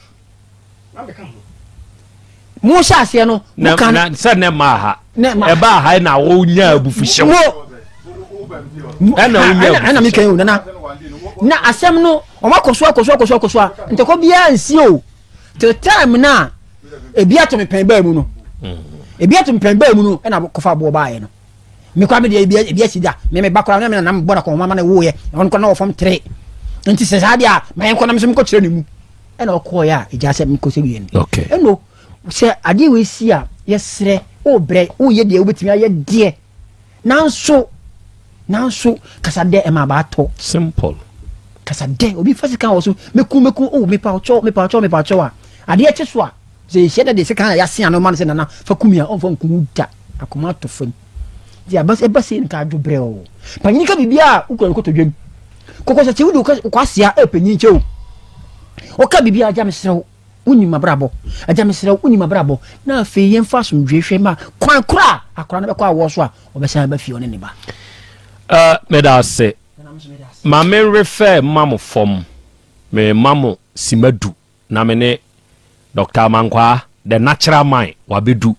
Mo hyɛ aseɛ no, mo kan. Na sɛ ne maa ha. Ɛbaa ha na wonya abufuhyew. Mo. Ɛna wonya abufuhyew. Ɛna meka yi o, nana. Na asɛm no, wɔn akɔ so akɔ so akɔ so akɔ so a, ntɔkwa biara nsi o. Till time no a ebi ato me pɛn baa mu no, ebi ato me pɛn baa mu no ɛna kɔfa aboɔ baeɛ no. Me koraa me deɛ ebi ebi asi da. Me me ba koraa na me nana bɔ na kɔnma ma na woyɛ. Ɔno koraa na wɔ fam tere. Nti sɛ saa deɛ a ma yɛn kɔ na me nso mekɔ kyerɛ ne mu. Ɛna ɔkɔɔyɛ a egya sɛ mekɔ sɛ wie no. Okay. Ɛno sɛ adeɛ wei si a yɛsrɛ wobrɛ woyɛ deɛ wobɛtumi ayɛ deɛ nanso nanso kasa dɛ ɛma abaa tɔ. Simple. Kasa dɛ obi fa sika wɔ so meku meku oh mepa ɔkyɛw mepa ɔkyɛw mepa ɔkyɛw a adeɛ kye so a sɛ yɛhyia dɛ de sika a yɛase ano ma no sɛ nana fa kumi a ɔmfa nku da akoma atɔ fam nti aba ɛba sei nka adwo brɛ o panyin ka biribi a wokura no kɔtɔ dwam kɔkɔ sɛ kyɛ wode wokɔ asea ɛpanyin kyɛ o ɔka biribi a agya mesrɛ wo Wonim m'abrabɔ. Agya, mesrɛ wo, wonim m'abrabɔ. Na afei yɛmfa asomdwoeɛ hwɛ ma kwan korɔ a akwadaa no bɛkɔ awoɔ so a ɔbɛsan aba fie ɔne ne ba. Uh, meda ase. Ma me refer ma mo fam. Me ma mo sima du na me ne Dr. Amankwaa, the natural man, wabedu.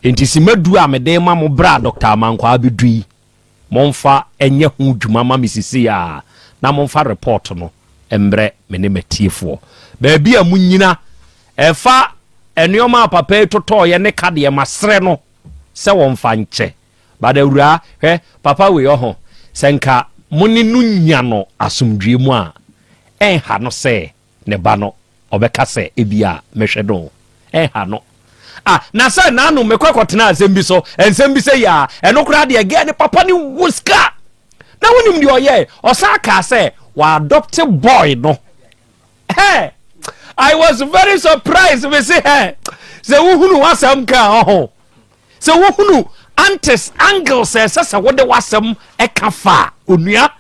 Enti sima du a mede ma mo bra Dr. Amankwaa bedu yi, Momfa nyɛ ho dwuma ma me sesei ara na momfa report no mbrɛ me ne m'atiefoɔ. Baabi a monyina ɛfa nnoɔma a papa yi totɔɔeɛ ne ka deɛ masrɛ no sɛ wɔmfa nkyɛ. But awuraa, hwɛ, papa wei ɔho, sɛ nka mo ne no nya no asomdwoeɛ mu a, ɛnha no sɛ ne ba no, ɔbɛka sɛ ebia mɛhwɛ no. Ɛnha no. Ah, na sɛ naano mekɔ kɔtena asɛm bi so, nsɛm bi sɛ yia, ɛno koraa deɛ gɛɛ ne papa ne wɔ sika. Na wonim deɛ ɔyɛe? Ɔsan kaa sɛ wɔadɔpte boy no. Hey, I was very surprised. Me se hɛ, sɛ wohunu w'asɛm ka ɔho. Sɛ wohunu antes angles ɛsɛ sɛ wode w'asɛm ɛka fa onua.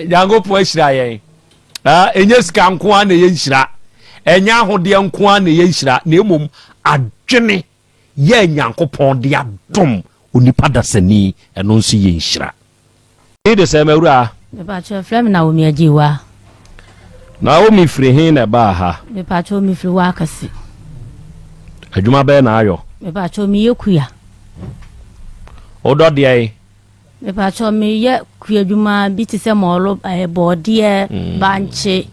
Nyankopɔn ahyira yɛn. Ɛnyɛ sika nko ara na ɛyɛ nhyira, ɛnyɛ ahodeɛ nko ara na ɛyɛ nhyira, na mmom adwene yɛ Nyankopɔn de adom onipa dasani, ɛno nso yɛ nhyira. Ni de sɛ mawura. Mepakyɛ frɛ me Naomi Agyewa. Naomi firi he na ɛbaa ha? Mepakyɛ mefiri Wakasi. Adwuma bɛɛ na ayɔ? Mepakyɛ meyɛ kua. Wodɔ deɛn? Mepakyɛ meyɛ kua adwuma bi te sɛ mɔlo, ɛɛ bɔɔdeɛ, mm. bankye,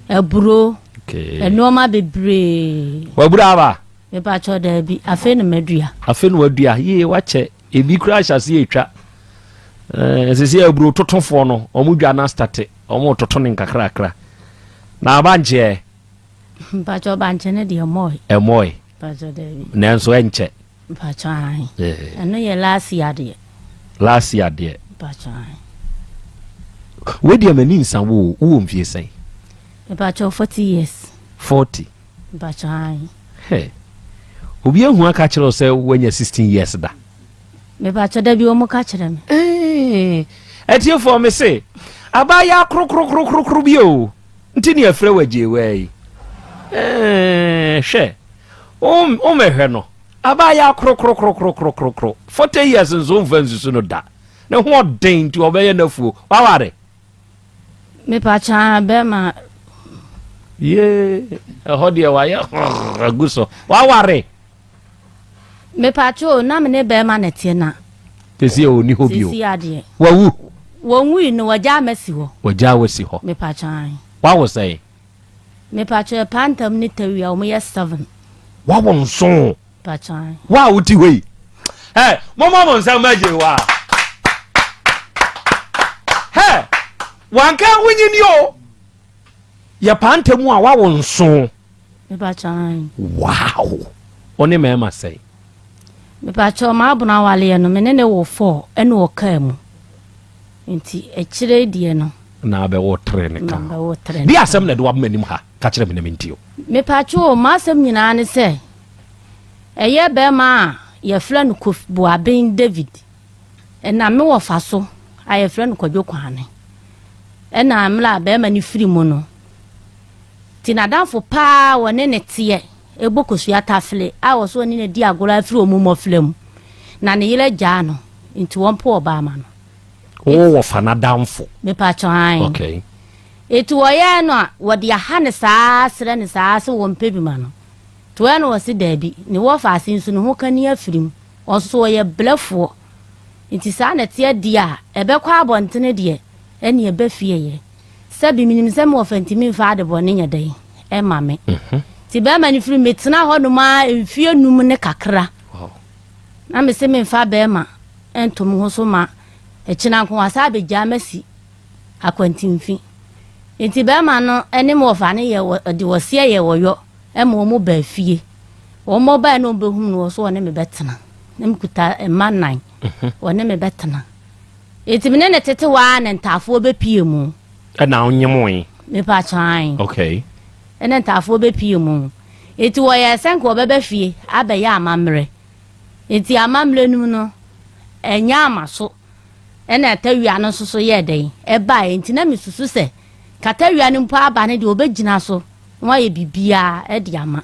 aburo, okay. nneɛma bebree. Wabura aba? Mepakyɛ daabi, afei na madua. Afei na wadua, yie wakyɛ. Ebi koraa ahyɛ aseɛ retwa. Ɛɛ sisi aburo totofoɔ no, wɔn dwa no astate, wɔn retoto ne nkakrakra. Na abankyeɛ? Mpakyɛ bankye no deɛ ɛmɔe. Ɛmɔe. Mpakyɛ daabi. Nanso ɛnkyɛ. Mpakyɛ ae. Ɛno yɛ last year deɛ. Last year deɛ. Mpakyɛ ae. Wei deɛ m'ani nsa wo o, wowɔ mfie sɛn? Mpakyɛ 40 years. 40. Mpakyɛ ae. Hey. Obi ahu aka kyerɛ wo sɛ woanya 16 years da? Mepakyɛ da bi wɔn ka kyerɛ me. Eh, atiefoɔ me se abaayaa korokorokorokoro bi o nti ne afrɛ wɔ agyeewaa yi. Eh, hwɛ wommɛhwɛ no abaayaa korokorokorokorokorokoro 40 years nso womfa nsusu no da ne ho ɔden nti ɔbɛyɛ n'afuo waware. Mepakyɛ bɛrima. Yee, ɛhɔ deɛ wayɛ agu so. Waware. Mepakyɛ o, na me ne bɛrima na ɛteɛ na. Sisi a ɔni hɔ bio. Sisi adeɛ. Wawu. Wɔnwui no, wɔgyaa masi hɔ. Wɔgyaa wasi hɔ. Mepakyɛ ae. Wawo sɛn? Mepakyɛ pantam ne tawia, wɔn yɛ seven. Wawo nson. Mepakyɛ ae. Wo a wote hɔ yi. Ɛ, momma mo nsa mma Yehowa. Hɛ, wanka wonyini o. Yɛ panta mu a wawo nso. Wow! Wo ne mmarima sɛn? Mepakyɛw m'abono awaleɛ no me ne ne wo four ɛna ɔkaa mu nti akyire deɛ no. Na abɛwo tere ne ka ho. Di asɛm na ɛde waba m'anim ha ka kyerɛ me na mentie o. Mepakyɛw m'asɛm nyinaa ne sɛ ɛyɛ bɛrima a yɛfrɛ no Kofi Boaben David ɛnam me wɔfa so a yɛfrɛ no Kwadwo Kwame. Ɛna mmerɛ a barima no firi mu no, nti n'adamfo paa a ɔne no teɛ bɔ kosua tafele a ɔsɛ ɔne no di agorɔ afiri wɔn mmɔfra mu, na ne yere agyaa no, nti wɔmpo ɔbaa ma no. Wo wɔfa n'adamfo? Mepakyɛ ae. Okay. Eti wɔyɛɛ no a, wɔde aha no saa srɛ no saa sɛ wɔmpɛ bi ma no. Nti wɔyɛ no wɔse daabi, ne wɔfa ase nso ne ho kani afiri mu, ɔnso ɔyɛ brɛfoɔ. Nti saa na ɛteɛ deɛ a, ɛbɛkɔ abɔntene deɛ, ɛne ɛba fie yɛ. Sɛbi menim sɛ me wɔfa ntumi mfa ade bɔne nyɛ dɛn ɛma me. Nti bɛrima no firi metena hɔ nom ara mfie num ne kakra. Na mese memfa bɛrima nto me ho so ma ɛkyena nko wasa abɛgyaa masi akwantimfi. Nti bɛrima no ne me wɔfa no yɛ wɔde wɔseɛ yɛ wɔyɔ ma wɔn baa fie. Wɔn bae na wɔn bɛhunu no wɔ so wɔne me bɛtena. Na mekuta mma nnan. Mhm. Wɔne me bɛtena. Nti me ne ne tete hɔ ara na ntaafoɔ bɛpie mu. Ɛna wonyemoe? Mepa kyan. Okay. Ɛna ntaafoɔ bɛpie mu. Nti wɔyɛɛ sɛ nka wɔbɛba fie abɛyɛ amammerɛ. Nti amammerɛ no mu no, ɛnyɛ ama so. Ɛna tawia no nso so yɛɛ dɛn? Ɛbaeɛ. Nti na mesusu sɛ ka tawia no mpo aba no deɛ wɔbɛgyina so na wɔayɛ biribiara de ama.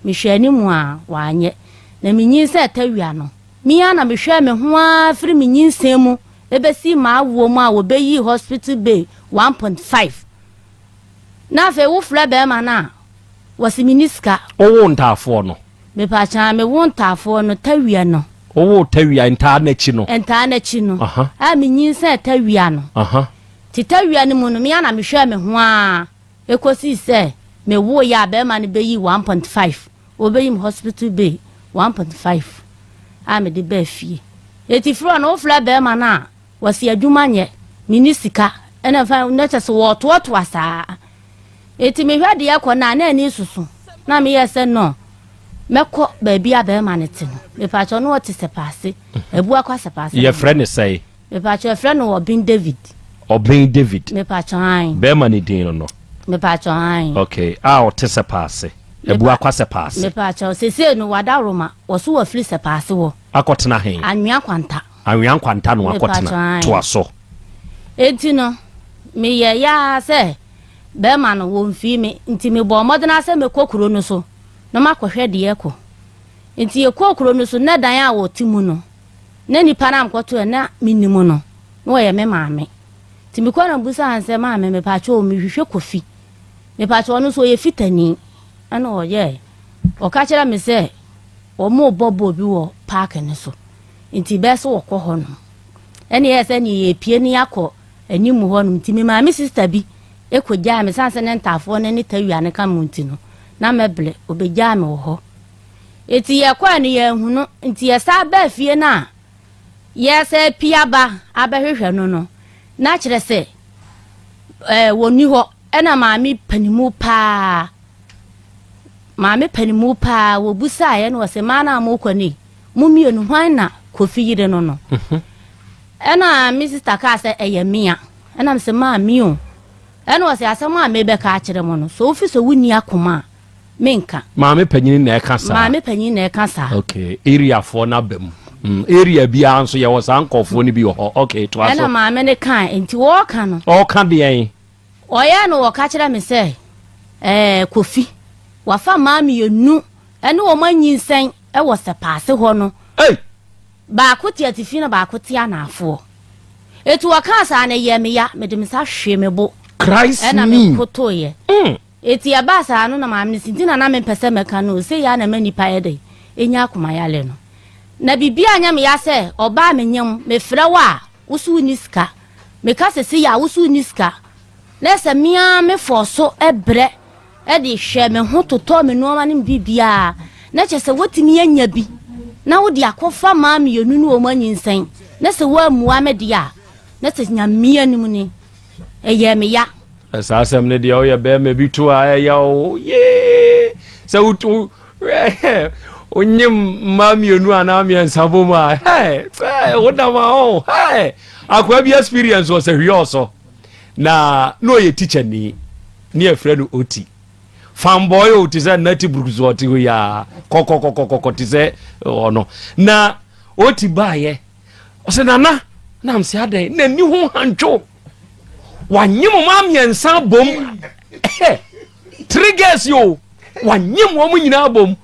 Mehwɛɛ ne mu a, wanyɛ. Na menyinsɛn tawia no, Me ara na mehwɛɛ me ho ara firi me nyinsɛn mu bɛsii m'awoɔ mu a wɔbɛyii hospital bay 1.5. Na afei wofrɛ bɛrima no a, wɔse menni sika. Wowoo ntaafoɔ no? Mepaakyɛw, mewo ntaafoɔ no tawia no. Wowoo tawia, ntaa no akyi no? Ntaa no akyi no. A menyinsɛn tawia no. Nti tawia no mu no, me ara na mehwɛɛ me ho ara kɔsii sɛ mewoeɛ a bɛrima no bɛyii 1.5. Wɔbɛyi me hospital bill 1.5 a mede baa fie. Eti firi hɔ no wofrɛ bɛrima no a wɔsi adwuma nyɛ, menni sika ɛna fa na kyɛ sɛ wɔtoatoa saa. Eti mehwɛ deɛ ɛkɔ no a na ani soso na meyɛ sɛ no mɛkɔ baabi a bɛrima no te no. Mepakyɛ no ɔte Sɛpaase, Abuakwa Sɛpaase. Yɛfrɛ no sɛe? Mepakyɛ yɛfrɛ no Ɔben David. Ɔben David. Mepakyɛ ae. Bɛrima ne din no no. Mepakyɛ ae. Okay, a ɔte Sɛpaase. Abuakwa Sɛpaase. Mepakyɛw, sesei no wadaworoma, wɔso wafiri Sɛpaase hɔ. Akɔtena he? Anwea Nkwanta. Anwea Nkwanta na wakɔtena. Mepakyɛw, ae. Toa so. Enti no, meyɛeɛ ara sɛ bɛrima no wɔmfii me, nti mebɔɔ mmɔden ara sɛ mɛkɔ kuro no so na makɔhwɛ deɛ ɛkɔ. Nti yɛkɔɔ kuro no so, na dan a wɔte mu no, na nipa no a mekɔtoeɛ na mennim no, na ɔyɛ me maame. Nti mekɔɔ na mebisaa no sɛ, maame mepakyɛw mehwehwɛ Kofi. Mepakyɛw ɔno nso ɔyɛ fitani ɛna ɔyɛɛ ɔka kyerɛ me sɛ wɔn rebɔ bɔɔl bi wɔ paaki no so nti bɛyɛ sɛ wɔkɔ hɔ nom ɛna ɛyɛ sɛ ne yɛpie ne yɛakɔ anim hɔ nom nti me maame sista bi ɛkɔ gyaa me san sɛ ne ntaafoɔ no ne tawia no ka mu nti no na mɛbrɛ ɔbɛgyaa me wɔ hɔ eti yɛkɔɛ no yɛanhu no nti yɛsan baa fie no a yɛsɛ pia ba abɛhwehwɛ no no na kyerɛ sɛ ɛɛ wɔnni hɔ Ɛna maame panimu paa, maame panimu paa, wɔbusaeɛ na wɔsɛ maa no a mokɔ no yi, mo mmienu hwan na Kofi yere no no? Mhm. Ɛna me sista kaa sɛ ɛyɛ mea. Ɛna mesɛ maa me o. Ɛna wɔsɛ asɛm a mebɛka akyerɛ mo no, sɛ wofi sɛ wonni akoma a, menka. Maame panyin na ɛka saa. Maame panyin na ɛka saa. Okay, areafoɔ no aba mu. Mm, area biara nso yɛwɔ saa nkɔfoɔ no bi wɔ hɔ. Okay, toa so. Ɛna maame no kaa, nti wɔɔka no. Ɔɔka deɛn? Ɔyɛɛ no wɔka kyerɛ me sɛ, Ɛɛ, Kofi, wafa mmaa mmienu ne wɔn anyinsɛn wɔ Sɛpaase hɔ no. Ei! Baako te atifi na baako te anaafoɔ. Enti wɔkaa saa no, ɛyɛɛ me ya, mede me nsa hwee me bo. Christ Ɛna me. mekotoeɛ. Enti ɛbaa saa no na maame no se, nti na na mempɛ sɛ mɛka no o, sei ara na ɛma nnipa yɛ dɛn, ɛnya akomayare no. Na biribiara nyɛ me ya sɛ ɔbaa menyem, mefrɛ wo a, Wo so wonni sika. Meka sɛ sei a, wo so wonni sika. Na sɛ me ara me fɔɔso brɛ de hwɛ me ho totɔ me nnoɔma ne me biribiara, na kyerɛ sɛ woatumi anya bi na wode akɔfa mmaa mmienu ne wɔn anyinsɛn, na sɛ woammua me deɛ a, na sɛ Nyame anim ni, ɛyɛɛ me ya. Saa asɛm no deɛ woyɛ bɛrima bi to a ɛyɛ wo yee sɛ woto wonyem mmaa mmienu anaa mmiɛnsa bom a wodam a o akoa bi experience wɔ sɛ hwiɛ ɔsɔ na na ɔyɛ teacher ni ne yɛfrɛ no oti fanboy o te sɛ nati brooks ɔte hɔ yi a kɔkɔkɔkɔkɔ te sɛ ɔno na oti baayɛ ɔsɛ nana nam sɛ adɛn n'ani ho hantwo wanyem mmaa mmiɛnsa bom three girls yi o wanyem wɔn nyinaa bom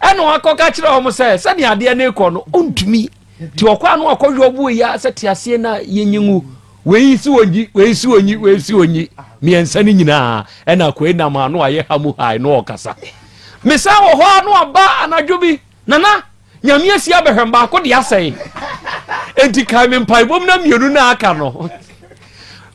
ɛna wakɔka kyerɛ wɔn sɛ sɛdeɛ adeɛ no rekɔ no ɔntumi nti ɔkɔ ano akɔhwɛ ɔbo yi a sɛ te aseɛ na yɛnyi ngu wei si wɔnyi wei si wɔnyi wei si wɔnyi mmiɛnsa no nyinaa ɛna akɔe nam ano ayɛ ha mu hae no ɔkasa mesan wɔ hɔ ano aba anadwo bi nana Nyame asi abɛhwɛm baako de asɛe. Enti kae me mpaebom na mmienu na aka no.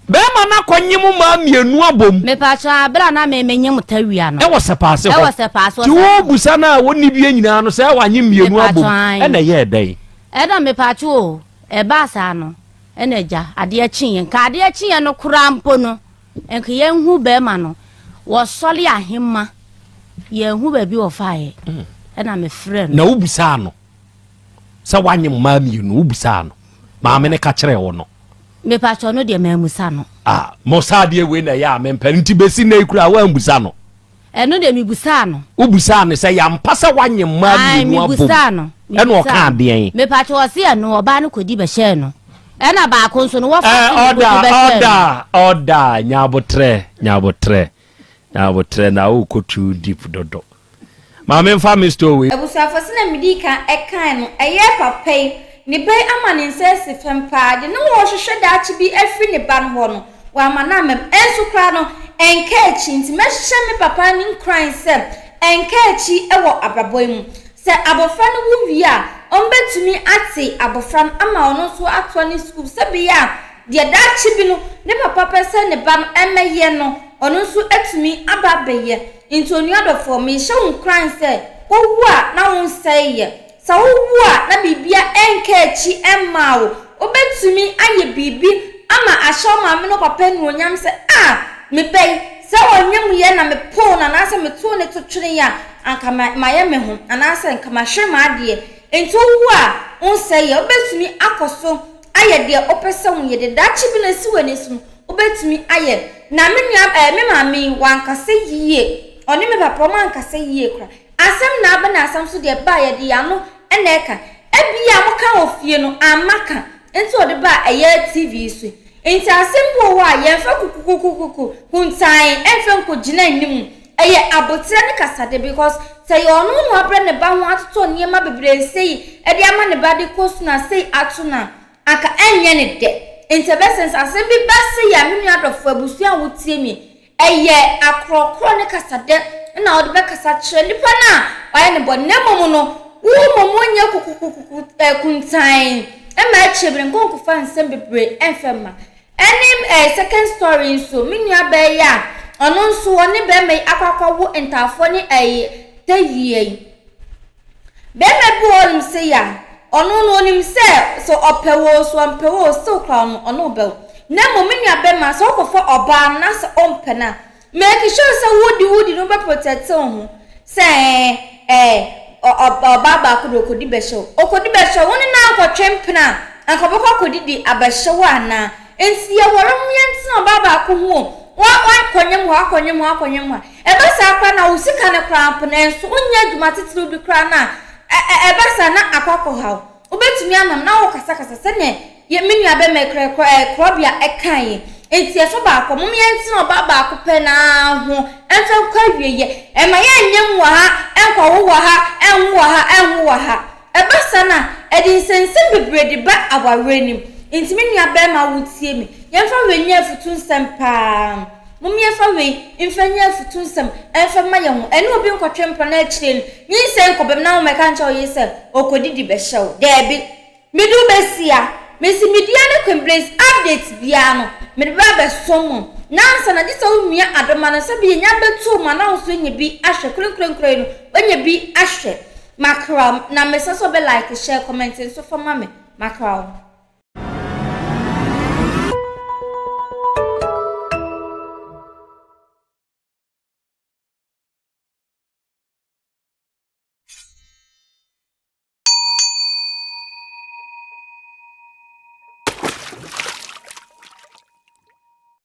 Bɛrima no akɔnye mo maa mmienu abom. Mepakyɛ abere a na me menye mo tawia no. Ɛwɔ sɛpaase hɔ. Ɛwɔ sɛpaase hɔ. Ti wo busa no a wɔnni bie nyinaa no sɛ wanye mmienu abom. Ɛna ɛyɛɛ dɛn? Ɛna mepatwo o, ɛbaa saa no, ɛna agya, adeɛ kyeeɛ. Nka adeɛ kyeeɛ no koraa mpo no, nka yɛnhu bɛrima no. Wɔsɔre ahema, yɛnhu baabi wɔfaeɛ. Ɛna mefrɛ no. Na wobusaa no sɛ woanye mmaa mmienu, wobusaa no? Maame no ka kyerɛɛ wo no? Mepatwo no deɛ mammusa no. Ah, mo saa adeɛ wei na ɛyɛ a mempɛ no, nti bɛsi nnɛ yi koraa woambusa no? Ɛno deɛ mebusaa no. Wobusaa no sɛ yɛampa sɛ woanye mmaa mmienu abom? Mebusaa no. Ɛna ɔkaa deɛn? Mepatwo ɔse ɛno ɔbaa no kɔdi bɛhyɛɛ no. Ɛna baako nso no wɔfa so no kɔdi bɛhyɛɛ no. Ɔda, ɔda, nyabotrɛ, nyabotrɛ, nyabotrɛ na wokɔ too deep dodo. Ma memfa me store wei. Abusuafo, sɛnea midii kan kae no, ɛyɛɛ papa yi, ne ba yi ama ne nsa asi fam paa. Deɛ na ɔrehwehwɛ daakye bi afiri ne ba no hɔ no, wamma no amma mu. Ɛnso koraa no, ɛnka akyi. Nti mɛhyɛ me papa no nkuran sɛ ɛnka akyi wɔ abrabɔ yi mu. Sɛ abɔfra no wo wie a, wɔbɛtumi ate abɔfra no ama ɔno nso atoa ne sukuu sɛ ɛbɛyɛ a deɛ daakye bi no ne papa pɛ sɛ ne ba no mmɛyɛ no, ɔno nso atumi aba abɛyɛ. Nti onua dɔfoɔ, mehyɛ wo nkuran sɛ wowu a na wo nsɛe yɛ. Sɛ wowu a na biribia ɛnka akyi mmaa wo. Wobɛtumi ayɛ biribi ama ahyɛ wo maame ne wo papa anuonyam sɛ, Ah! Me ba yi, sɛ ɔnyɛ mu yɛ na mepoo no anaasɛ metoo no to tweneeɛ a, anka mayɛ me ho anaasɛ nka mahwere m'adeɛ. Nti wowu a wo nsɛe yɛ. Wobɛtumi akɔ so ayɛ deɛ wopɛ sɛ woyɛ. Deɛ daakye bi no asi w'ani so no, Wobɛtumi ayɛ. Na me nua ɛɛ me maame yi, wankasa yie. Ɔne me papa, wɔankasa yie koraa. Asɛm na aba na asɛm nso deɛ ɛbaa yɛde yɛn ano na ɛka. Ebia moka wɔ fie no, amma ka. Nti ɔde baa ɛyɛ TV yi so yi. Nti asɛm bi wɔ hɔ a, yɛmfa kukukukuku, kuntann, ɛmfa nkɔgyina anim. Ɛyɛ aboterɛ ne kasadeɛ because sɛ ɛyɛ ɔno na wabrɛ ne ba ho atotɔ nneɛma bebree sei de ama ne ba de kɔ sukuu na sei ato no a, Anka ɛnyɛ no dɛ. Ntsi ebɛsen sɛ asɛm bi ba sei a, me nua dɔfo, ebusua a wotsie me yi, ɛyɛ akorɔkorɔ ne kasadɛ na wɔdze bɛkasa akyerɛ nyimpa no a ɔayɛ no bɔn, na mbom no, wo mbom wonyɛ kukukukuku eh, kuntann mma ekyir ber nnkɔnkɔfa nsɛm beberee mmfa mma. Ɛne eh, second story nso, me nua baa yi a ɔno nso ɔne bɛrima yi akɔ akɔwo ntaafoɔ ne ɛyi tayie yi. Barima bi wɔ hɔnom sei a, ɔno no ɔnim sɛ sɛ ɔpɛ wo o, sɛ ɔmpɛ wo o, still koraa ɔno ɔne wo bɛwo. Na mmom me nua barima, sɛ wokɔfa ɔbaa no na sɛ ɔmpɛ no a, make sure sɛ wodi wodi no wobɛ protect wo ho sɛ ɛɛ ɛɛ ɔbaa baako de ɔkɔdi bɛhyɛ wo. Ɔkɔdi bɛhyɛ wo, wo ne no ankɔtwe mpena a, anka ɔbɛkɔ akɔdidi abɛhyɛ wo anaa? Nti yɛware ho yɛntena ɔbaa baako ho o, wa wakɔnyem hɔ akɔnyem hɔ akɔnyem hɔ a, Ɛba saa koraa na wo sika no koraa mpo no ɛnso, wonyɛ adwuma titiriw bi koraa no a, ɛ ɛ ɛba saa na akɔ akɔhaw. Wobɛtumi anam na worekasakasa sɛdeɛ yɛ me nua bɛma yi korɛ korɔ ɛ korɔbea ɛkae yi. Enti ɛfa baako, mom yɛntena ɔbaa baako pɛ no ara ho mfa nkɔ awieɛ. Ɛmma yɛnyɛ mu wɔ ha, ɛnkɔwo wɔ ha, ɛnwo wɔ ha, ɛnwo wɔ ha. Ɛba saa no a, ɛde nsɛnsɛm bebree de ba awareɛ no mu. Enti me nua bɛrima wotie me, yɛmfa wei nyɛ afutu nsɛm paa. Mom yɛmfa wei mfa nyɛ afutu nsɛm mfa mma yɛn ho. Ɛne obi nkɔtwe mpena na akyire no, nyinsɛn nkɔbam na wommɛka nkyerɛ wo yere sɛ ɔkɔdidi bɛhyɛ wo. Daabi. Mede wo bɛsia. Mese media ne Queen Blaze update biara no, mede bɛba abɛsom mo. Na ansa na gye sɛ wo nua Adoma no sɛ bi yɛnya bɛtoo mu a na wo nso anya bi ahwɛ. Korenkorenkore no, wanya bi ahwɛ. Makra wo na mesrɛ sɛ wobɛ like, share, comment nso fa ma me. Makra wo.